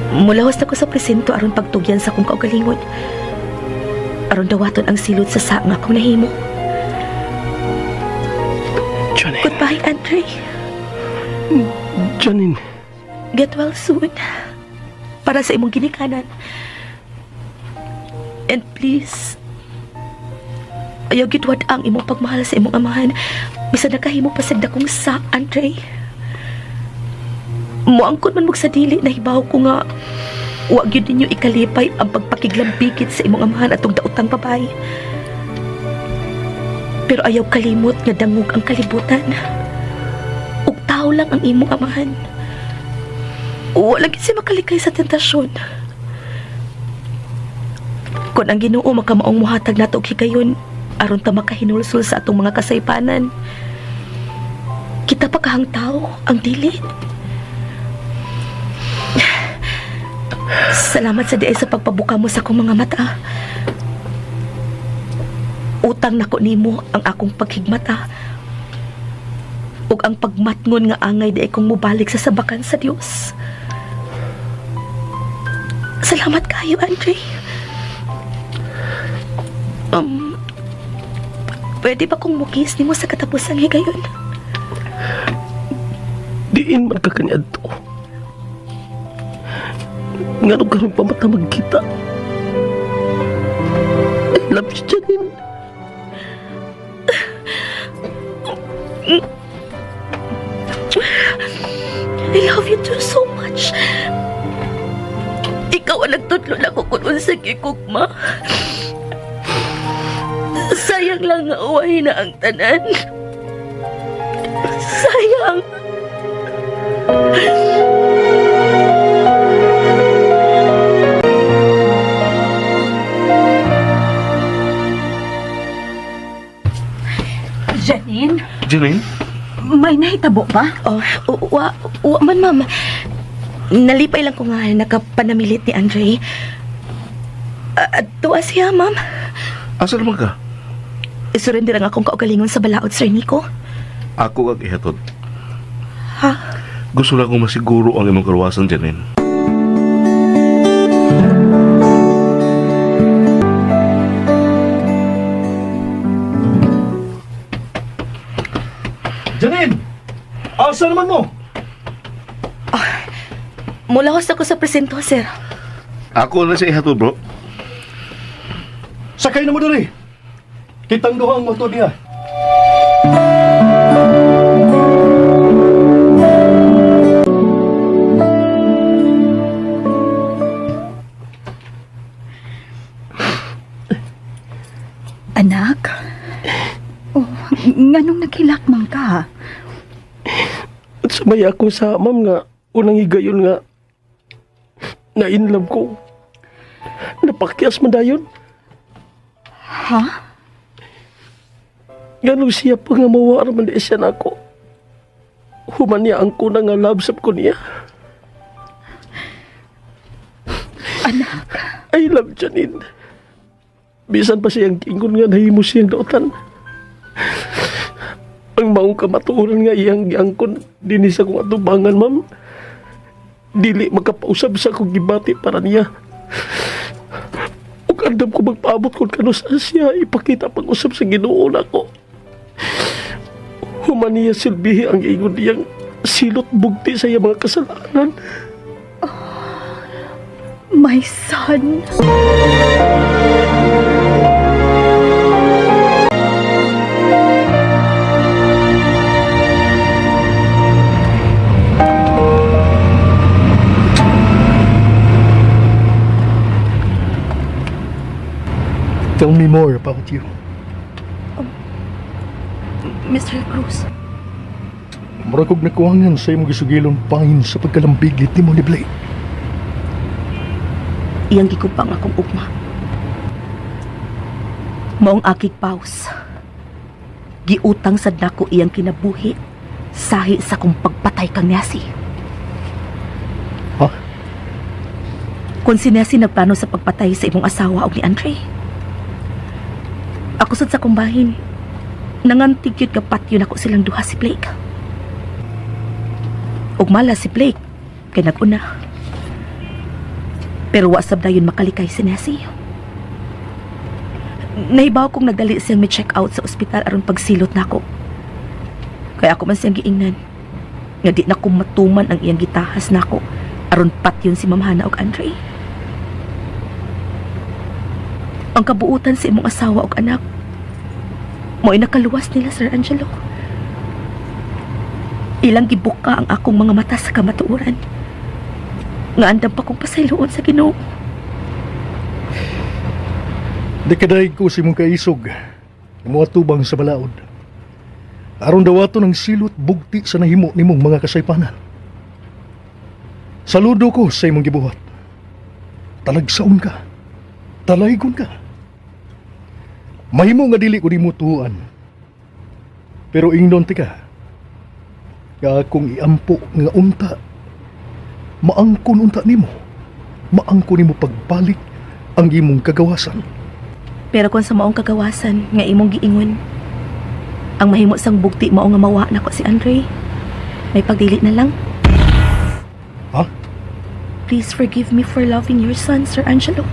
Mulahos na ko sa presinto aron pagtugyan sa akong kaugalingon. Aron dawaton ang silot sa sa nga akong nahimo. Janine. Goodbye, Andre. Janine. Get well soon. Para sa imong ginikanan. And please, ayaw gidwat ang imong pagmahal sa imong amahan. Bisan nakahimo pa sa dakong sa, Andre. Muangkon man mo sa dili na hibaw ko nga wa gyud ninyo ikalipay ang pagpakiglambigit sa imong amahan atong daotang babae. Pero ayaw kalimot nga dangog ang kalibutan. Ug tao lang ang imong amahan. Wala gyud siya makalikay sa tentasyon. Kung ang Ginoo makamaong muhatag nato og higayon aron ta makahinulsol sa atong mga kasaypanan. Kita pa kahang tao ang dili. Salamat sa diay sa pagpabuka mo sa akong mga mata. Utang nako nimo ang akong paghigmata ug ang pagmatngon nga angay di kong mobalik sa sabakan sa Dios. Salamat kayo, Andre. Pwede ba kong mukis nimo sa katapusang higayon? Diin man ka kaniadto. Ngano karon pa mata magkita? I love you, Janine. I love you too so much. Ikaw ang nagtudlo nako kung unsa gikugma. Sayang lang nga uwahi na ang tanan. Sayang. Janine, Janine? may nahitabo ba? Oh, wa, wa man, ma'am. Nalipay lang ko nga nakapanamilit ni Andre. Tuwa siya, ma'am. Asa naman ka? Isurrender ang akong kaugalingon sa balaod, Sir Nico. Ako ang ihatod. Ha? Gusto lang kong masiguro ang imong kaluwasan, Janine. Janine! Asa naman mo? Mulahos ako sa presinto, sir. Ako na siya ihatod, bro. Sakay na mo diri. Kitang duha ang motor niya. Anak? Oh, nganong naghilak man ka? At sumaya ako sa ma'am nga unang higayon nga na-inlove ko. Napakyas man dayon. Ha? Ganong siya pa nga mawara man di siya nako. Human niya ang kuna nga love sab ko niya. Anak. I love Janine. Bisan pa siyang kingon nga nahimo siyang dautan. Ang maong kamatuoran nga iyang giangkon dinhi sa akong atubangan, ma'am. Dili makapausab sa akong gibati para niya. Ug andam ko magpaabot kung kano sa siya ipakita pag-usab sa Ginoo nako. Human niya silbihi ang ingon niyang Silot bugti sa iya mga kasalanan. My son. Tell me more about you. Mr. Cruz, Mura kog nakuhangan sa imong gisugilon pangin sa pagkalambigit nimo ni Blake. Iyang gikupang akong ugma. Maong akig paus. Giutang sad nako iyang kinabuhi sahi sa kong pagpatay kang Nessie. Ha? Kung si Nessie nagplano sa pagpatay sa imong asawa og ni Andre. Ako sad sa kong bahin, nangantig yun kapatyon ako silang duha si Blake. Ug mala si Blake, kay nag-una. Pero wa sab dayon makalikay si Nessie. Nahibaw kong nagdali siyang may check out sa ospital aron pagsilot nako. Kaya ako man siyang giingnan nga di na ko matuman ang iyang gitahas nako aron patyon si Ma'am Hana og Andre. Ang kabuutan sa imong asawa og anak mo'y nakaluwas nila, Sir Angelo. Ilang gibuka ang akong mga mata sa kamatuoran. Nga andam pa kong pasayloon sa Ginoo. Di kadaig ko sa imong kaisog. Muatubang sa balaod. Aron dawaton ang silot bugti sa nahimo nimong mga kasaypanan. Saludo ko sa imong gibuhat. Talagsaon ka. Talaygon ka. Mahimo nga dili ko nimo tuan. Pero ingnon tika, nga akong iampo nga unta, maangkon unta nimo. Maangkon nimo pagbalik ang imong kagawasan. Pero kung sa maong kagawasan nga imong giingon, ang mahimo sang bugti mao nga mawa nako si Andre. May pagdili na lang. Ha? Please forgive me for loving your son, Sir Angelo.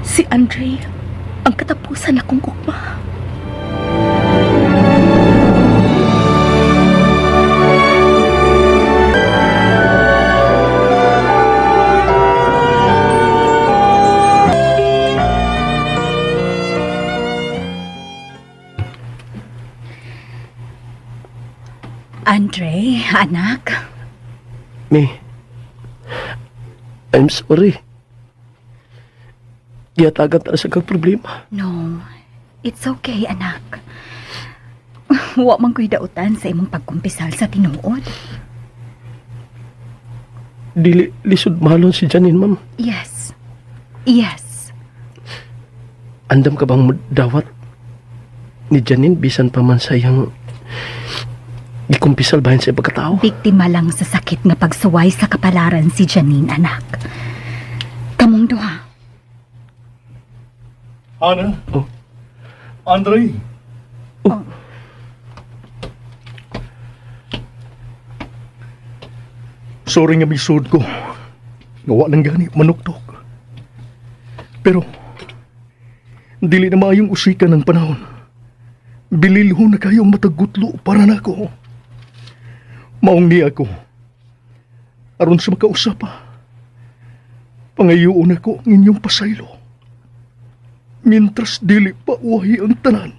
Si Andre, ang katapusan akong gugma. Andre, anak. Mi, I'm sorry. Gihatagan ta sa kag problema. No, it's okay, anak. Wa man ko'y dautan sa imong pagkumpisal sa tinuod. Dili lisod mahalon si Janine, ma'am. Yes. Yes. Andam ka bang dawat ni Janine bisan pa man sa iyang gikumpisal bahin sa pagkatao? Biktima lang sa sakit nga pagsuway sa kapalaran si Janine, anak. Kamong duha. Ana? Oh. Andre? Oh. Sorry nga misud ko. Nga wa lang gani manuktok. Pero dili na maayong usikan ng panahon. Bililho na kayo matagutlo para nako. Maong ni ako. Aron sa makausap pa. Pangayoon ako ang inyong pasaylo. Mientras dili pa uwahi ang tanan.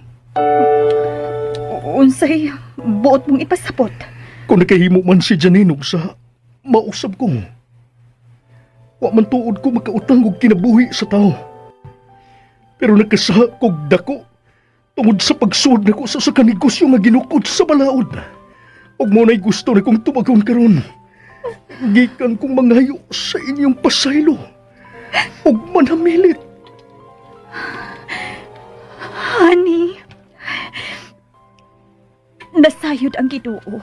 Unsay buot mong ipasabot? Kung nakahimo man si Janine og sa mausab ko. Wa man tuod ko makautang og kinabuhi sa tao. Pero nakasaha kog dako tungod sa pagsuod nako sa usa ka negosyo nga ginukod sa balaod. Ug mo na'y gusto na kong tubagon karon. Gikan kong mangayo sa inyong pasaylo. Ug manamilit. Honey, nasayod ang Ginoo.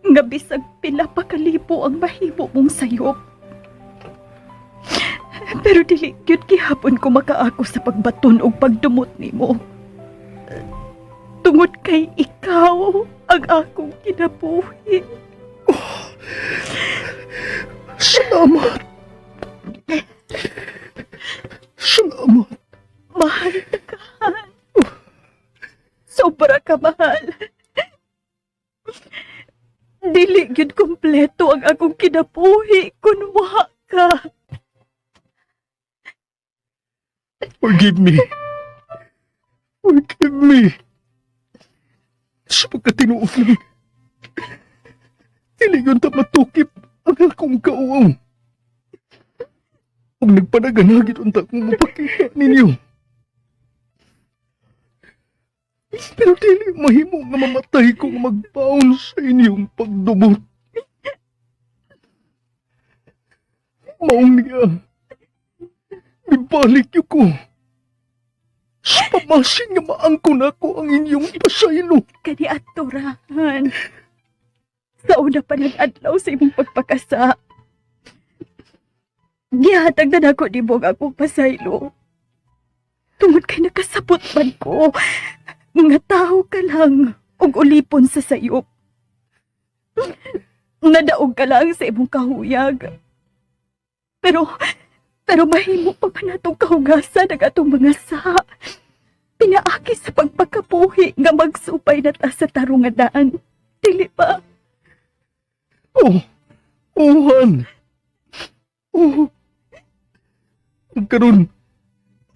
Nga bisag pila pa kalibo ang mahimo mong sayop. Pero dili gyud gihapon ko makaako sa pagbaton og pagdumot nimo. Tungod kay ikaw ang akong kinabuhi. Salamat. Salamat. Mahal ka. Sobra ka mahal. Dili kinabuhi kun wa ka. Forgive me. Forgive me. Sa pagkatinuod lang. Dili gyud ta matukip ang akong kauaw. Ug nagpanaganagit unta kong mapakita ninyo. Pero dili mahimo nga mamatay kung magbaon sa inyong pagdumot. Maong niya, mibalik yun ko. Sa pamasin nga maangkon ako ang inyong pasaylo. Kani aturahan. Sa una pa nag-adlaw sa imong pagpakasa. Gihatag na nako nimo ang akong pasaylo. Tungod kay nakasabot man ko. Mga tao ka lang og ulipon sa sayop. Nadaog ka lang sa imong kahuyag. Pero mahimo pa man natong kahugasan ang atong mga sa. Pinaaki sa pagpakabuhi nga magsupay na ta sa tarong nga daan. Dili ba? Oh, oh, Han. Oh. Ug karon,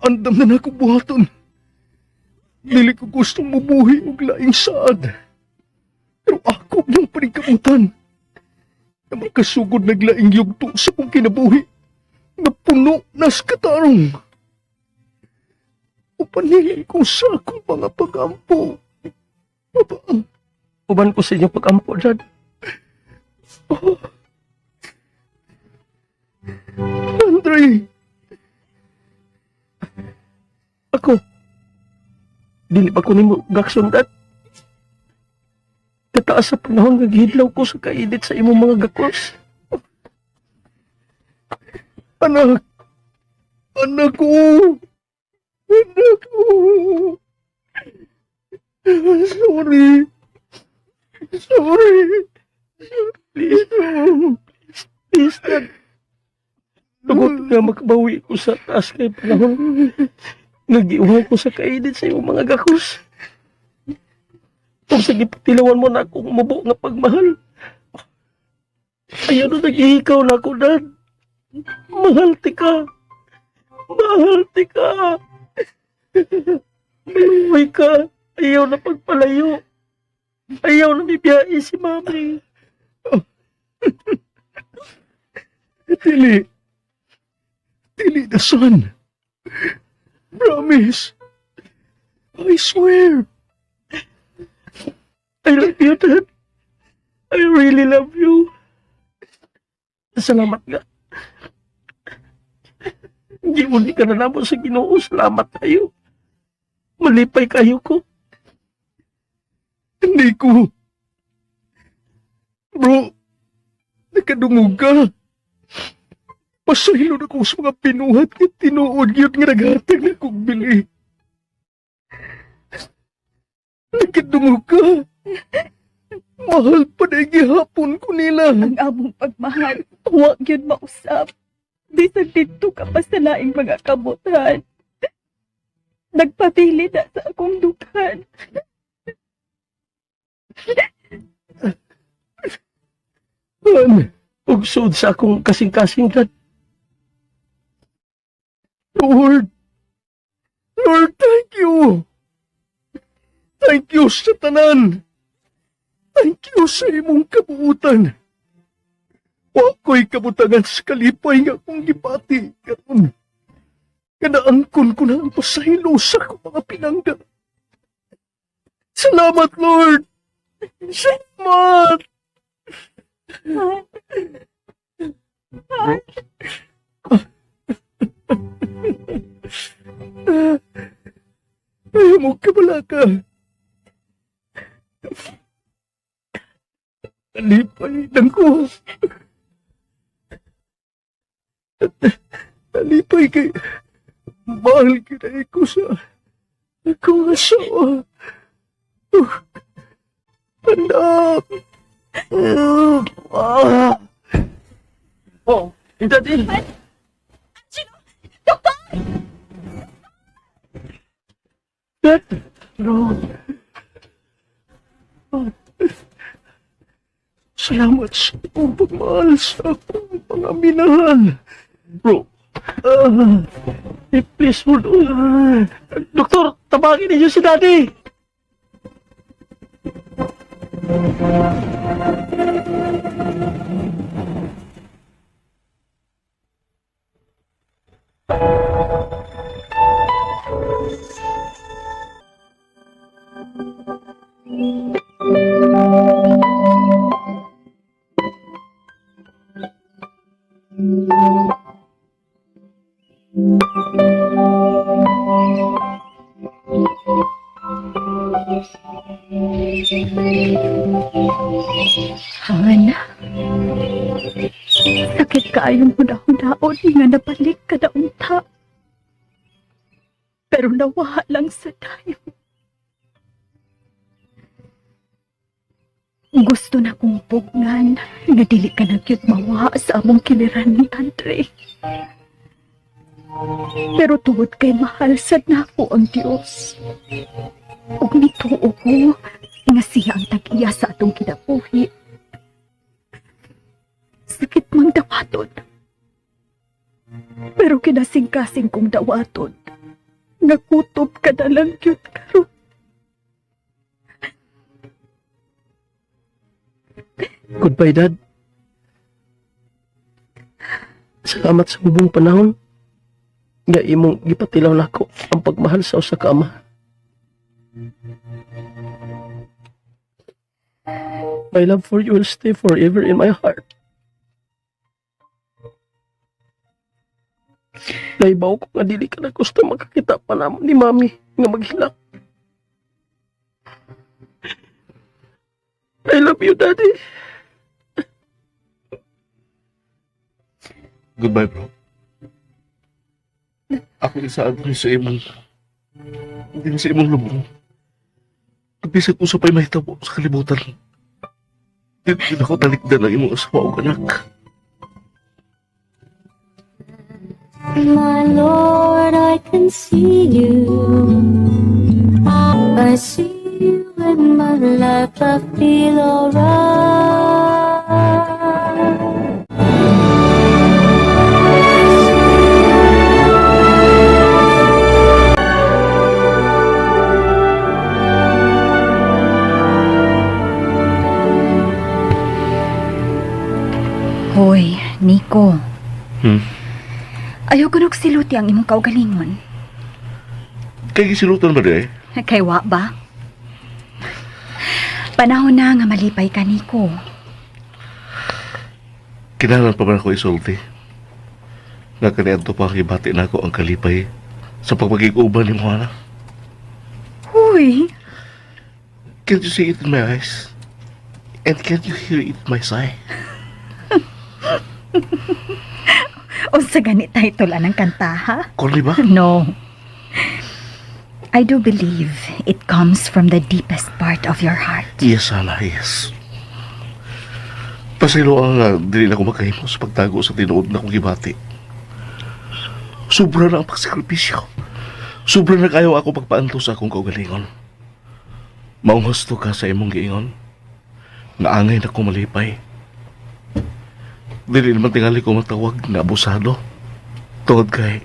andam na nako buhaton. Dili ko gustong mabuhi og laing saad. Pero ako yung paningkamutan. Na makasugod naglaing yugto sa kong kinabuhi. Na puno na sa katarong. Upanili ko sa akong mga pag-ampo. Papa. Uban ko sa inyong pag-ampo, Dad. Oh. Andre! Ako, dili pa ko nimo gakson, Dad. Kataas sa panahon nga gihidlaw ko sa kaidit sa imong mga gakos. Anak! Anak ko! Anak ko! Sorry! Sorry! Please, please, please, Dad. Tugot nga makabawi ko sa taas kay panahon. Nagiuhaw ko sa kaidit sa imong mga gakos. Kung sa gipatilawan mo na akong mubo nga pagmahal. Ayaw na nag-ihikaw na ako, Dad. Mahal ti ka. Mahal ti ka. Maluway ka. Ayaw na pagpalayo. Ayaw na bibiyahe si Mami. Dili. Dili na, son. Promise. I swear. I love you, Dad. I really love you. Salamat nga. Hindi mo di ka na namo sa Ginoo. Salamat kayo. Malipay kayo ko. Hindi ko. Bro, nakadungog ka. Pasaylo na ko sa mga pinuhat nga tinuod yun nga naghatag na kong bili. Nakadungog ka. Mahal pa na gihapon ko nila. Ang among pagmahal, wa gyud mausap. Bisag didto ka pa sa laing mga kabutan. Nagpabili na sa akong dughan. Han, Ugsod sa akong kasing-kasing, Dad. Lord, Lord, thank you. Thank you sa tanan. Thank you sa imong kabuutan. Wa ko'y kabutangan sa kalipay nga akong gibati karon. Kanaangkon ko na ang pasaylo sa akong mga pinangga. Salamat, Lord! Salamat! Ay, mo kabala ka. Nalipay lang ko. Nalipay kay mahal kita ko sa akong asawa. Anak! Oh, Daddy. Doktor! Dad! No. Salamat sa imong pagmahal sa akong mga minahal. Bro, Eh, please, hold on. Doktor, tabangin ninyo si Daddy. Han, sakit kaayong hunahunaon nga nabalik ka na unta. Pero nawaha lang sa tayo. Gusto na kong pugnan nga dili ka na gyud mawa sa among kiliran ni Andre. Pero tungod kay mahal sad nako ang Dios. Ug mituo ko nga siya ang tag-iya sa atong kinabuhi. Sakit mang dawaton. Pero kinasingkasing kong dawaton. Nakutob ka na lang yun karon. Goodbye, Dad. Salamat sa hubong panahon. Nga imong gipatilaw nako ang pagmahal sa usa ka ama. My love for you will stay forever in my heart. Naibaw ko nga dili ka na gusto makakita pa namo ni Mami nga maghilak. I love you, Daddy. Goodbye, bro. Ako isaad ko sa imong din sa imong lubong. Bisag usa pa'y mahitabo sa kalibutan. Di din ako talikdan ang imong asawa ug anak. My Lord, I can see you. I see you in my life. I feel alright. Hoy, Nico. Ayaw ko siluti ang imong kaugalingon. Kay gisilutan ba di eh? Kay wa ba? Panahon na nga malipay ka, Nico. Kinahanglan pa man ako isulti. Nga kaniadto pa gibati nako ang kalipay sa pagpagig-uban ni Moana. Huy, Can't you see it in my eyes? And can't you hear it in my sigh? Unsa gani title anang kanta, ha? Corny ba? No. I do believe it comes from the deepest part of your heart. Yes, Ana, yes. Pasaylo ang dili na ko makahimo sa pagtago sa tinuod na kong gibati. Sobra na ang pagsakripisyo. Sobra na kayo ako pagpaanto sa akong kaugalingon. Maong husto ka sa imong giingon. Naangay na ko malipay. Dili naman tingali ko matawag na abusado. Tungod kay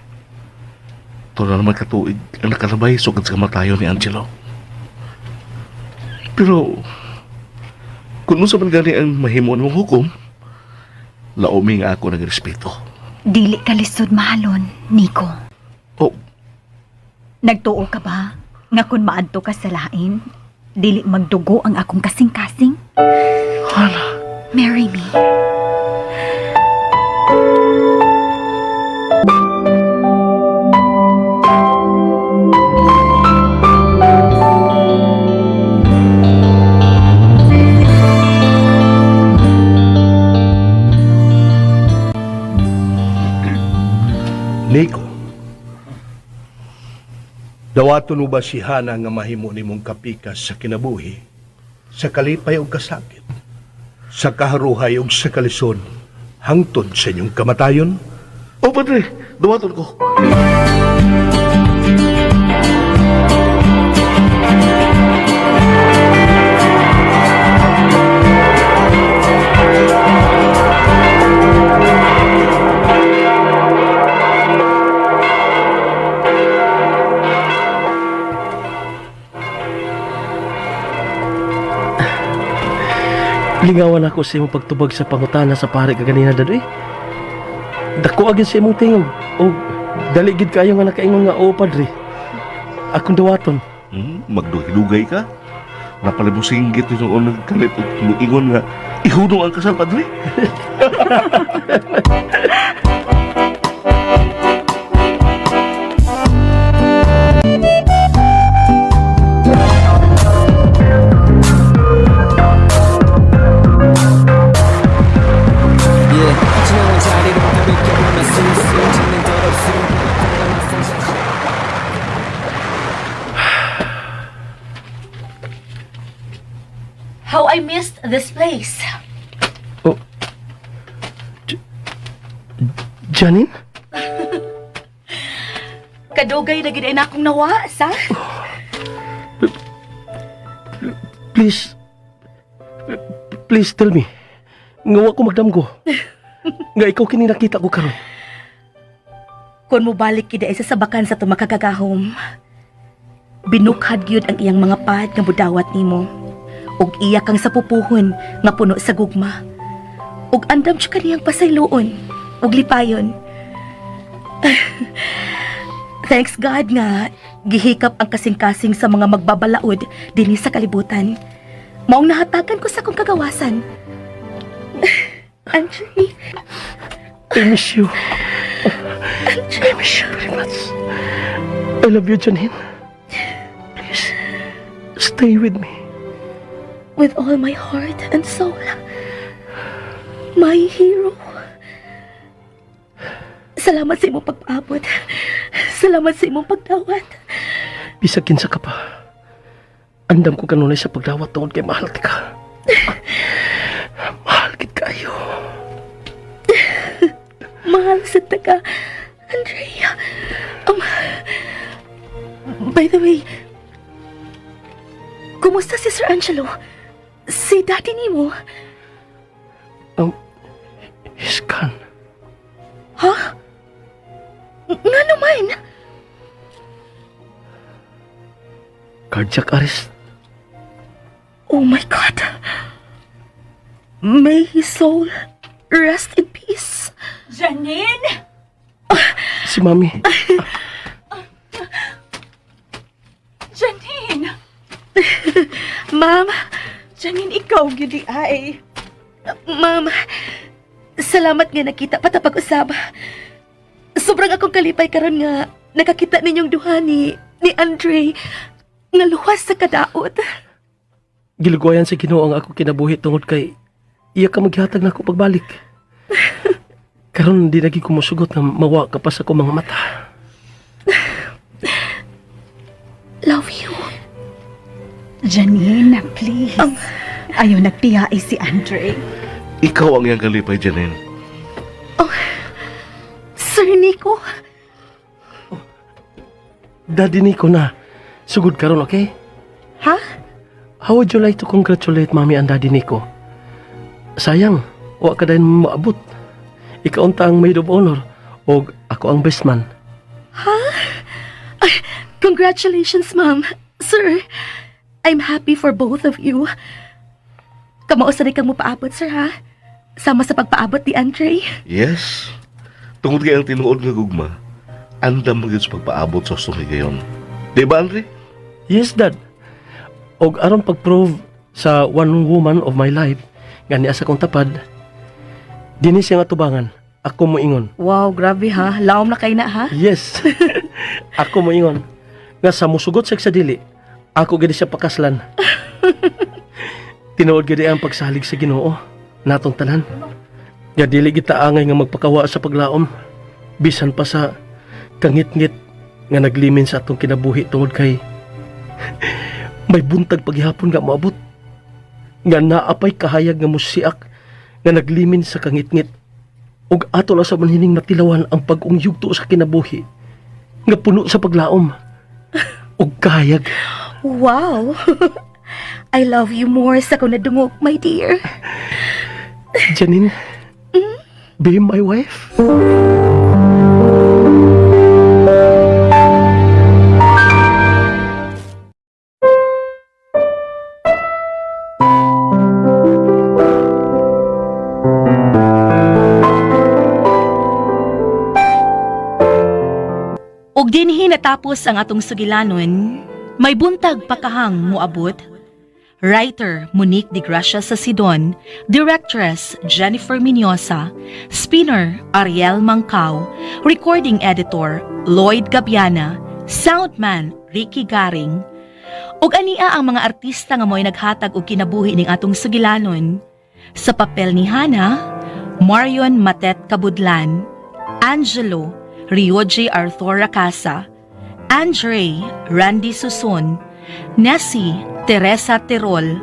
tulo na naman katuig ang nakalabay sukad sa kamatayon ni Angelo. Pero kung unsa man gani ang mahimo nimong hukom, laomi nga ako nagrespeto. Dili ka lisod mahalon, Nico. Oh. Nagtuo ka ba nga kung maadto ka sa lain, dili magdugo ang akong kasing-kasing? Hana. Marry me. Nico, dawaton mo ba si Hana nga mahimo nimong kapikas sa kinabuhi, sa kalipay o kasakit, sa kaharuhay o sa kalisod, hangtod sa inyong kamatayon? Oh, padre, dawaton ko. Gilingawan ako sa imong pagtubag sa pangutana sa pare kaganina, Dad, eh. Dako agad sa imong tingog. O, dali gid kayo nga nakaingon nga, oo, padre. Akong dawaton. Magdugay-dugay ka. Napalimusinggit ni noon nagkalit at muingon nga, ihunong ang kasal, padre. How I missed this place. Oh. Janine? Kadugay na gid ay na akong nawa, sa? Please. Please tell me. Nga wa ko magdamgo. Nga ikaw kini nakita ko karon. Kung mobalik gid ay sa sabakan sa tumakagagahom. Binukhad gyud ang iyang mga pad nga budawat nimo. Ug iya kang sapupuhon nga puno sa gugma. Ug andam siya kaniyang pasayloon ug lipayon. Thanks God nga gihikap ang kasing-kasing sa mga magbabalaod dinhi sa kalibutan. Maong nahatagan ko sa akong kagawasan. Andre, I miss you. I miss you very much. I love you, Janine. Please, stay with me. With all my heart and soul. My hero. Salamat sa imong pag-abot. Salamat sa imong pagdawat. Bisag kinsa ka pa. Andam ko kanunay sa pagdawat tungod kay mahal ka. Mahal gid kayo. Mahal sa taga, Andrea. By the way, kumusta si Sir Angelo? Si daddy nimo? He's gone. Ha? Nga naman? Cardiac arrest. Oh my God. May his soul rest in peace. Janine! Si Mami. Janine! Ma'am, Janine, ikaw gidi ay. Ma'am, salamat nga nakita pa ta pag-usab. Sobrang akong kalipay karon nga nakakita ninyong duha ni Andre nga luwas sa kadaot. Gilugwayan sa Ginoo ang ako kinabuhi tungod kay iya ka maghatag nako pagbalik. Karon di lagi ko mosugot nga mawa ka pa sa akong mga mata. Love you. Janine, please. Ayaw nagtiyae si Andre. Ikaw ang iyang kalipay, Janine. Sir Nico, Daddy Nico na. Sugod karon, okay? Ha? How would you like to congratulate Mommy and Daddy Nico? Sayang, wa ka din maabot. Ikaw unta ang maid of honor og ako ang best man. Ay, congratulations, ma'am. Sir, I'm happy for both of you. Kamao sa kang mopaabot, sir, ha? Sama sa pagpaabot ni Andre. Yes. Tungod kay ang tinuod nga gugma, andam magyud sa pagpaabot sa hustong higayon. Di ba, Andre? Yes, Dad. Og aron pag-prove sa one woman of my life nga niya sa kong tapad, dinhi siya nga tubangan. Ako moingon. Wow, grabe ha. Laom na kay na ha. Yes. Ako moingon. Nga sa musugot sa dili, ako gid siya pakaslan. Tinuod gid ang pagsalig sa Ginoo natong tanan. Nga dili kita angay nga magpakawa sa paglaom bisan pa sa kangitngit nga naglimin sa atong kinabuhi tungod kay may buntag paghihapon nga moabot nga naapay kahayag nga musiak nga naglimin sa kangitngit ug ato lang sa manhining matilawan ang bag-ong yugto sa kinabuhi nga puno sa paglaom ug kahayag. Wow. I love you more sa kung nadungog, my dear. Janine, be my wife. Ug dinhi natapos ang atong sugilanon, May Buntag Pakahang Moabot. Writer Monique De Gracia Sasidon, Directress Jennifer Minyosa, Spinner Ariel Mangkao, Recording Editor Lloyd Gabiana, Soundman Ricky Garing. Ug ania ang mga artista nga mo'y naghatag og kinabuhi ning atong sugilanon. Sa papel ni Hana, Marion Matet Kabudlan, Angelo Ryoji Arthur Racasa, Andre Randy Suson, Nessie Teresa Terol,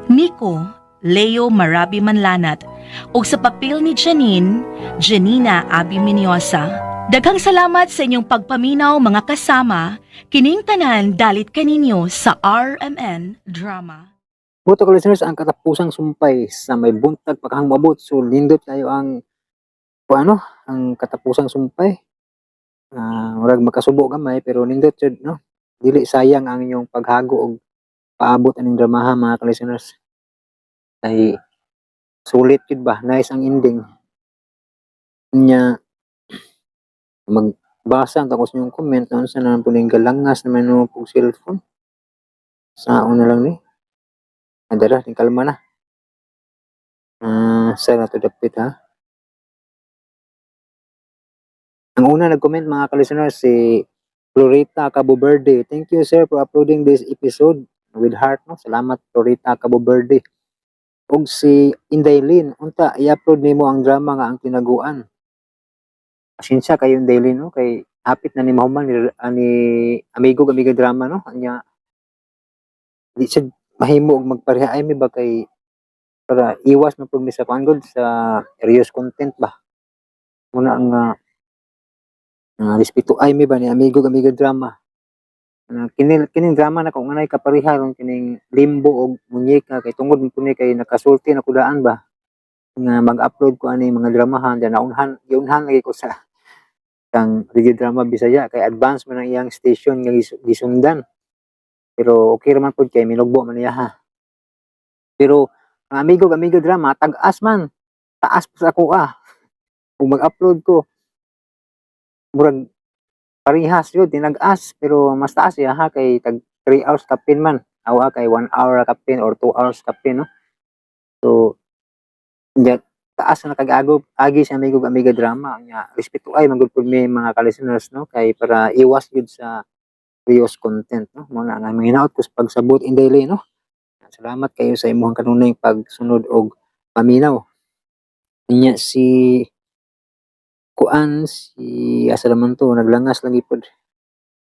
Nico Leo Marabi Manlanat, ug sa papel ni Janine, Janina Abi Minyosa. Daghang salamat sa inyong pagpaminaw, mga kasama, kining tanan dalit kaninyo sa RMN Drama. Buto ka listeners, ang katapusang sumpay sa May Buntag Pakahang Moabot. So nindot kayo ang o ano, ang katapusang sumpay. Murag makasubo gamay pero nindot jud, no. Dili sayang ang inyong paghago og paabot aning dramaha, mga ka-listeners. Kay sulit jud ba, nice ang ending. Nya magbasa ang takos inyong comment unsa na lang po ning galangas naman no pug cellphone. Sa una lang ni. Adara, ning kalma na. Sa na to dapit ha. Ang una nag-comment, mga ka-listeners, si Florita Cabo Verde. "Thank you, sir, for uploading this episode," with heart, no. Salamat, Florita Cabo Verde. Ug si Indaylin, "Unta i-upload nimo ang drama nga Ang Tinaguan." Pasensya kayo, Indaylin, no, kay hapit na ni mahuman ni Amigo Amiga Drama, no. Anya di siya mahimo og magpareha ay mi ba kay para iwas man pud mi sa kuan gud, sa serious content ba. Muna ang respeto ay mi ba ni Amigo Amiga Drama. Kini kining drama na kung anay kapareha ron kining Limbo og Munyeka kay tungod man pud ni kay nakasulti na kudaan ba nga mag-upload ko ani mga dramahan diyan, naunhan giunhan lagi ko sa kang Radio Drama Bisaya kay advance man ang iyang station nga gisundan. Pero okay ra man pud kay minugbo man niya ha. Pero ang Amigo Amigo Drama tag-as man, taas pa sa ako ah. Kung mag-upload ko murag parehas yun, tinag-as, pero mas taas siya ha kay tag 3 hours kapin man. Awa kay 1 hour kapin or 2 hours kapin, no. So nya taas na kag-ago agi sa Amigo Amiga Drama. Nya respeto ay man gud pud mi, mga ka-listeners, no, kay para iwas gyud sa serious content, no. Mo na ang aming hinaot ko sa pagsabot, Inday, no. Salamat kayo sa imong kanunay pagsunod og paminaw. Nya si kuan, si asa naman to naglangas lang ipod,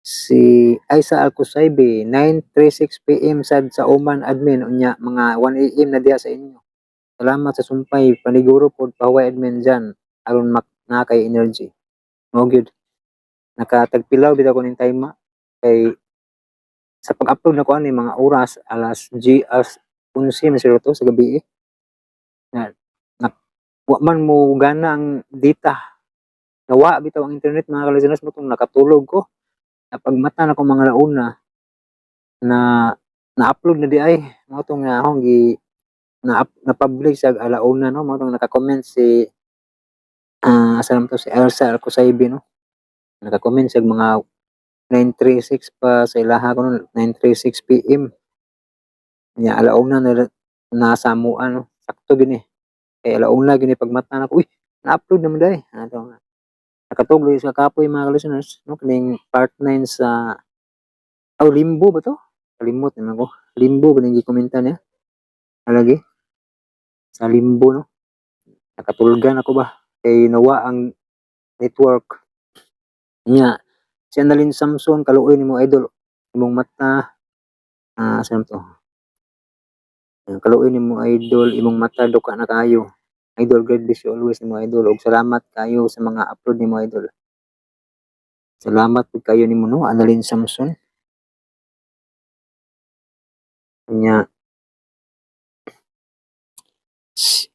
si Aisa Alcosaibe, "9:36 PM sad sa Oman, admin, unya mga 1 AM na diha sa inyo. Salamat sa sumpay, paniguro pod pahuway, admin dyan aron mak na kay energy." Mao gyud, nakatagpilaw bitaw ko ning time kay sa pag-upload na ko ani mga oras alas G as 11 man siguro to sa gabi eh. Na wa man mo gana ang data, nawa bitaw ang internet, mga ka-listeners mo, tong nakatulog ko na pagmata na ko mga launa na na-upload na di ay mo tong nga akong gi na, na publish sa alauna, no. Mo tong naka-comment si asa naman to, si Elsa Alcosaibe, no. Naka-comment siya mga 9:36 pa sa ilaha ko no, 9:36 PM nya alauna na nasa amuan, no. Sakto gini kay alauna gini pagmata na ko, uy, na-upload naman dai ato nga nakatugloy sa kapoy, mga listeners, no. Kining part 9 sa aw Limbo ba to, kalimot naman ko. Limbo ba ning gikomenta niya alagi sa Limbo, no. Nakatulgan ako ba kay nawa ang network niya. Si Annalyn Samson, "Kaluoy nimo, idol, imong mata." Saan to? "Kaluoy nimo, idol, imong mata duka na kayo. Idol, God bless you always nimo, idol, ug salamat kayo sa mga upload nimo, idol." Salamat pud kayo nimo, no, Annalyn Samson. Nya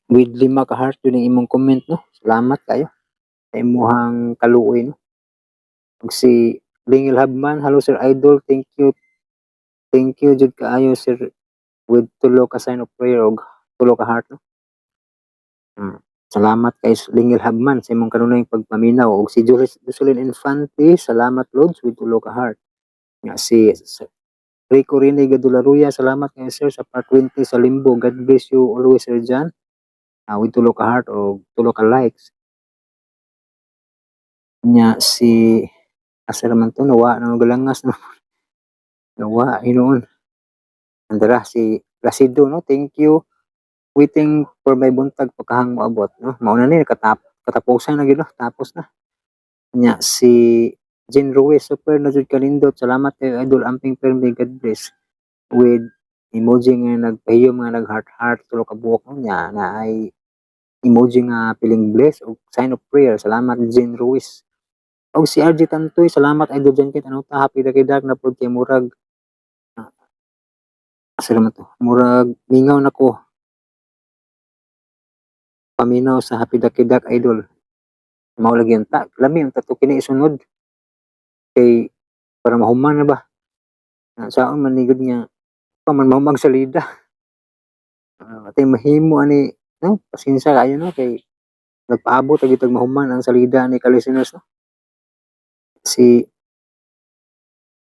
with lima ka heart yun ang imong comment, no. Salamat kayo sa imuhang kaluoy, no. Ug si Lingil Habman, "Hello, sir idol, thank you. Thank you jud kaayo, sir," with tulo ka sign of prayer og tulo ka heart, no. Salamat kay Lingil Habman sa imong kanunayng pagpaminaw. Ug si Julius Jocelyn Infante, salamat Lods, with tulo ka heart. Nga si Rico Rene Gadularuya, salamat kay sir sa part 20 sa Limbo. God bless you always, Sir John. With tulo ka heart o tulo ka likes. Nya si, asa naman to, nawa na magalangas no. Nawa hinuon. Andara si Lasido, no. Thank you. Waiting for my buntag pagkahang moabot, no. Mao na ni katapusan na gyud, no. Tapos na. Nya si Jean Ruiz, super na jud kanindot. Salamat kay Idol, amping permi, God bless. With emoji nga nagpahiyom nga nag heart heart tulo ka buok, no, nya na ay emoji nga piling bless o sign of prayer. Salamat, Jean Ruiz. Og si RJ Tantoy, salamat Idol Jankit, ano ta, happy dakidak na pod kay murag asa naman to? Murag mingaw na ko. Paminaw sa Happy Dakidak, Idol. Mao lagi ang ta. Lami ang tato kini isunod. Kay para mahuman na ba? Na saon man nigod nga pa man mahumag salida. Atay mahimo ani, no, pasensya kayo, no, kay nagpaabot ag itag mahuman ang salida ni ka-listeners, no. Si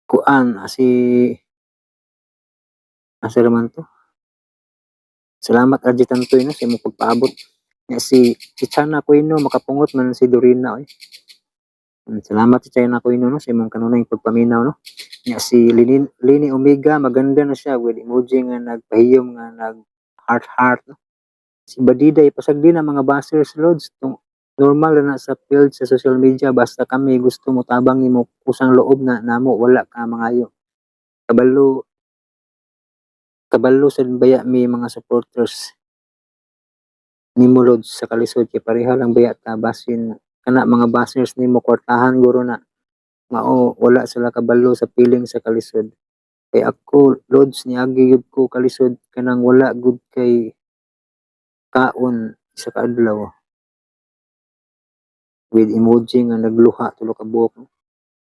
kuan si, asa naman to? Salamat RJ Tantoy, no, sa imong pagpaabot. Nga si Chana Quino, makapungot man si Dorina oy. Salamat si Chana Quino, no, sa imong kanunayng pagpaminaw, no. Nga si Lini, Lini Omega, maganda na siya with emoji nga nagpahiyom nga nag heart heart, no. Si Badiday, pasagdi na mga bashers, Lods. Tung normal na sa field sa social media, basta kami gusto mo tabang nimo kusang loob na namo, wala ka mangayo. Kabalo kabalo sad baya mi mga supporters nimo, Lods, sa kalisod kay pareha lang baya ta. Basin kana mga bashers nimo kwartahan guro na mao wala sila kabalo sa feeling sa kalisod. Kay ako, Lods, niagi gyud ko kalisod kanang wala gud kay kaon isa ka adlaw, with emoji nga nagluha tulo ka buok.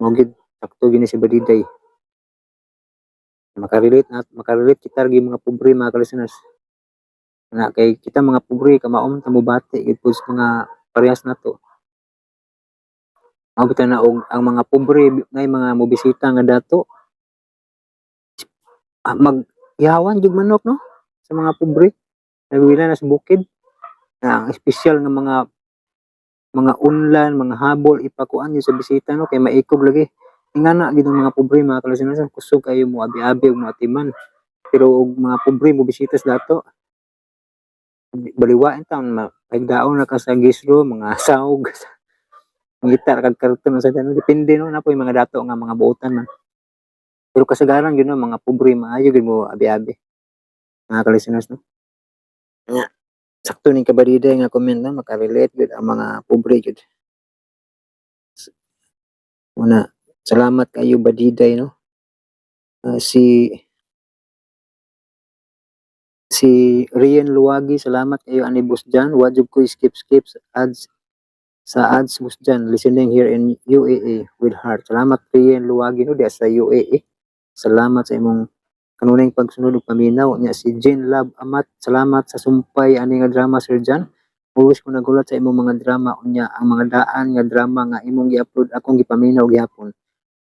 Mao gid, sakto gini si Badiday, makarelate na makarelate kita gi mga pobre, mga ka-listeners, na kay kita mga pobre kamaom ta mobati gid pud sa mga parehas nato. Mao bitaw na og ang mga pobre ngay mga mobisita nga dato, mag ihawan jud manok, no, sa mga pobre nagwila na sa bukid na ang espesyal nga mga unlan, mga habol, ipakuan yun sa bisita, no, kay maikog lagi. Ingana gid ang mga pobre, mga ka-listeners, kusog kayo mo abi-abi ug mo atiman. Pero og mga pobre mo bisita sa dato, baliwain taon pahigdaon na ka sa guest room, mga sahog, mangita ra kag karton sa dano, depende, no, napoy mga dato nga mga buotan man. Pero kasagaran gyud, no, mga pobre maayo gyud mo abi-abi. Mga ka-listeners, no. Nga sakto ning kabadiday nga comment, no, makarelate gyud ang mga pobre gyud. Una, salamat kayo Badiday, no. Si Rian Luwagi, salamat kayo ani Boss Jan. Wa jud ko skip skip sa ads, Boss Jan, listening here in UAE with heart. Salamat, Rian Luwagi, no, diya sa UAE. Salamat sa imong kanunayng pagsunod ug paminaw. Nya si Jane Love Amat, salamat sa sumpay ani nga drama, Sir Jan. Always ko nagulat sa imong mga drama, unya ang mga daan nga drama nga imong gi-upload akong gipaminaw gihapon.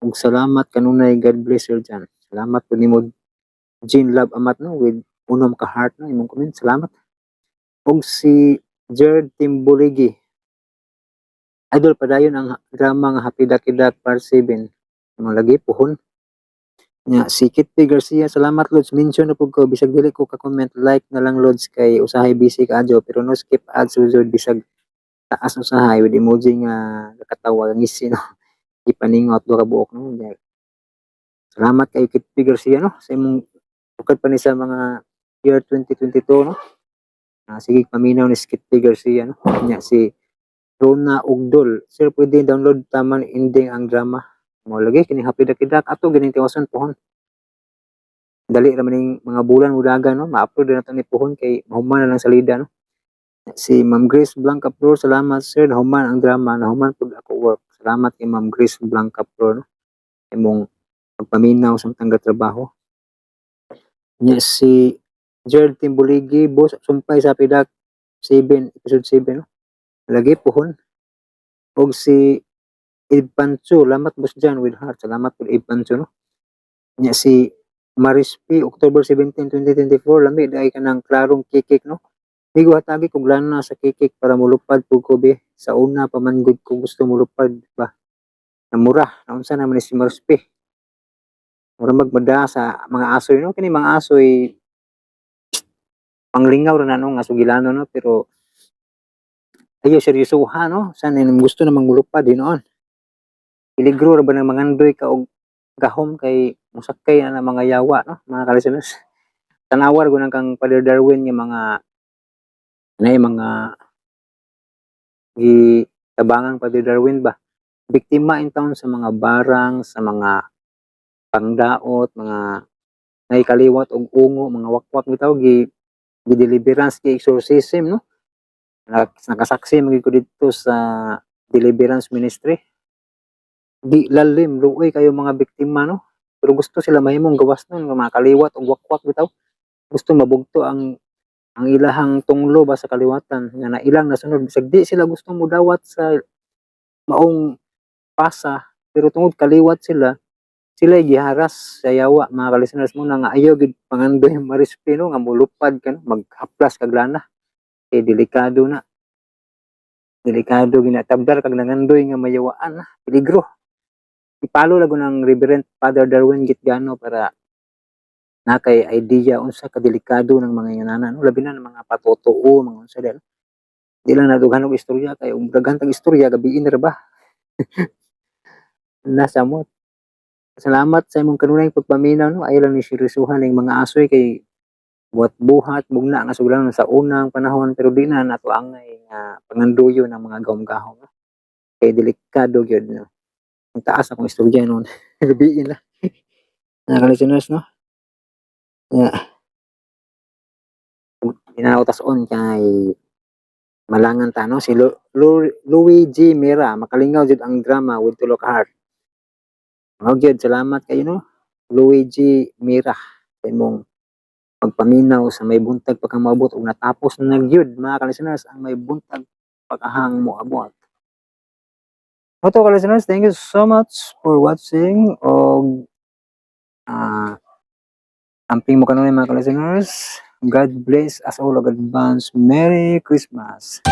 Ug salamat kanunay, God bless, Sir Jan. Salamat pud nimo, Jane Love Amat, no, with unom ka heart no imong comment. Salamat. Ug si Jared Timbuligi. Idol, padayon ang drama nga Happy Dakidak Part 7. Mga lagi puhon. Nya si Kit P. Garcia, salamat Lods, mention na pud ko bisag dili ko ka-comment, like na lang Lods kay usahay busy kaayo pero no skip ads jud bisag taas usahay, with emoji nga nakatawa ngisi, no. Ipaningot duha ka buok, no. Nya, salamat kay Kit P. Garcia, no, sa imong bukod pa ni sa mga year 2022, no. Sige paminaw ni Kit P. Garcia, no. Nya si Rona Ugdol, sir, pwede download taman ending ang drama? Mo lagi kini Happy Dakidak ato ganing tiwason pohon. Dali ra man ning mga bulan mudagan, no, ma-upload na nato ni pohon kay mahuman na lang salida, no. Si Ma'am Grace Blanca Flor, salamat sir, nahuman ang drama, nahuman pud ako work. Salamat kay Ma'am Grace Blanca Flor, no. Imong pagpaminaw samtang trabaho. Nya si Jared Timbuligi, boss, sumpay sa Pidak 7, episode 7, no. Lagi pohon. Og si Ipancho, salamat, Boss John, with heart. Salamat po, Ipancho, no. Nya si Maris P, October 17, 2024, lami dai ka ng klarong kikik, no. Migo, hatagi kog lana sa kikik para mulupad pug ko be. Sa una pa man gud ko gusto mulupad ba. Namura, naunsa naman ni si Maris P. Mura magmada sa mga asoy, no. Kini mga asoy panglingaw ra na, no, nga sugilano, no, pero ayo seryosoha, no. Sana gusto namang mulupad hinuon. Peligro ra ba nang mangandoy ka og gahom kay musakay na ng mga yawa, no, mga kalisteners. Tanawar ko nang kang Father Darwin nga mga ano mga gi tabangang Father Darwin ba, biktima in town sa mga barang, sa mga pangdaot, mga naikaliwat og ungo, mga wakwak bitaw, gi gi deliverance, gi exorcism, no. Nakasaksi man gyud ko didto sa deliverance ministry. Di lalim, luoy kayo mga biktima, no, pero gusto sila mahimong gawas nun nga mga kaliwat og wakwak bitaw. Gusto mabugto ang ilahang tunglo ba sa kaliwatan nga nailang nasunod, bisag di sila gusto mudawat sa maong pasa, pero tungod kaliwat sila, sila giharas sa yawa, mga ka-listeners. Mo na nga ayaw gid pangandoy, Marispi, no, nga mulupad ka, no, maghaplas kag lana kay delikado na, delikado ginatabdar kag nangandoy nga mayawaan na peligro. Ipalo lago ng Reverend Father Darwin Gitgano para na kay idea unsa kadelikado ng mga inganana, no, labi na ng mga patotoo, mga unsa dahil di lang nadughan og istorya kay ug daghan tag istorya, gabiin ra ba nasa mo. Salamat sa imong kanunay pagpaminaw, no. Ayaw lang ni seryosohan ning mga asoy kay buhat-buhat bugna nga suglanon sa unang panahon, pero di na nato angay nga panganduyo ng mga gahom-gahom, no? Kay delikado gyud, no. Ang taas akong istorya noon, gabiin na, mga listeners, no. Yeah. Ginautas-on kay malangan ta, no. Si Luigi Mira, makalingaw jud ang drama with tulo ka heart. Mao gyud, salamat kayo, no, Luigi Mira, sa imong pagpaminaw sa May Buntag Pa Kang Moabot. Ug natapos na gyud, mga ka-listeners, ang May Buntag Pa Kahang Moabot. Mao to, ka-listeners, thank you so much for watching og amping mo kanunay, mga ka-listeners. God bless us all. Advance Merry Christmas.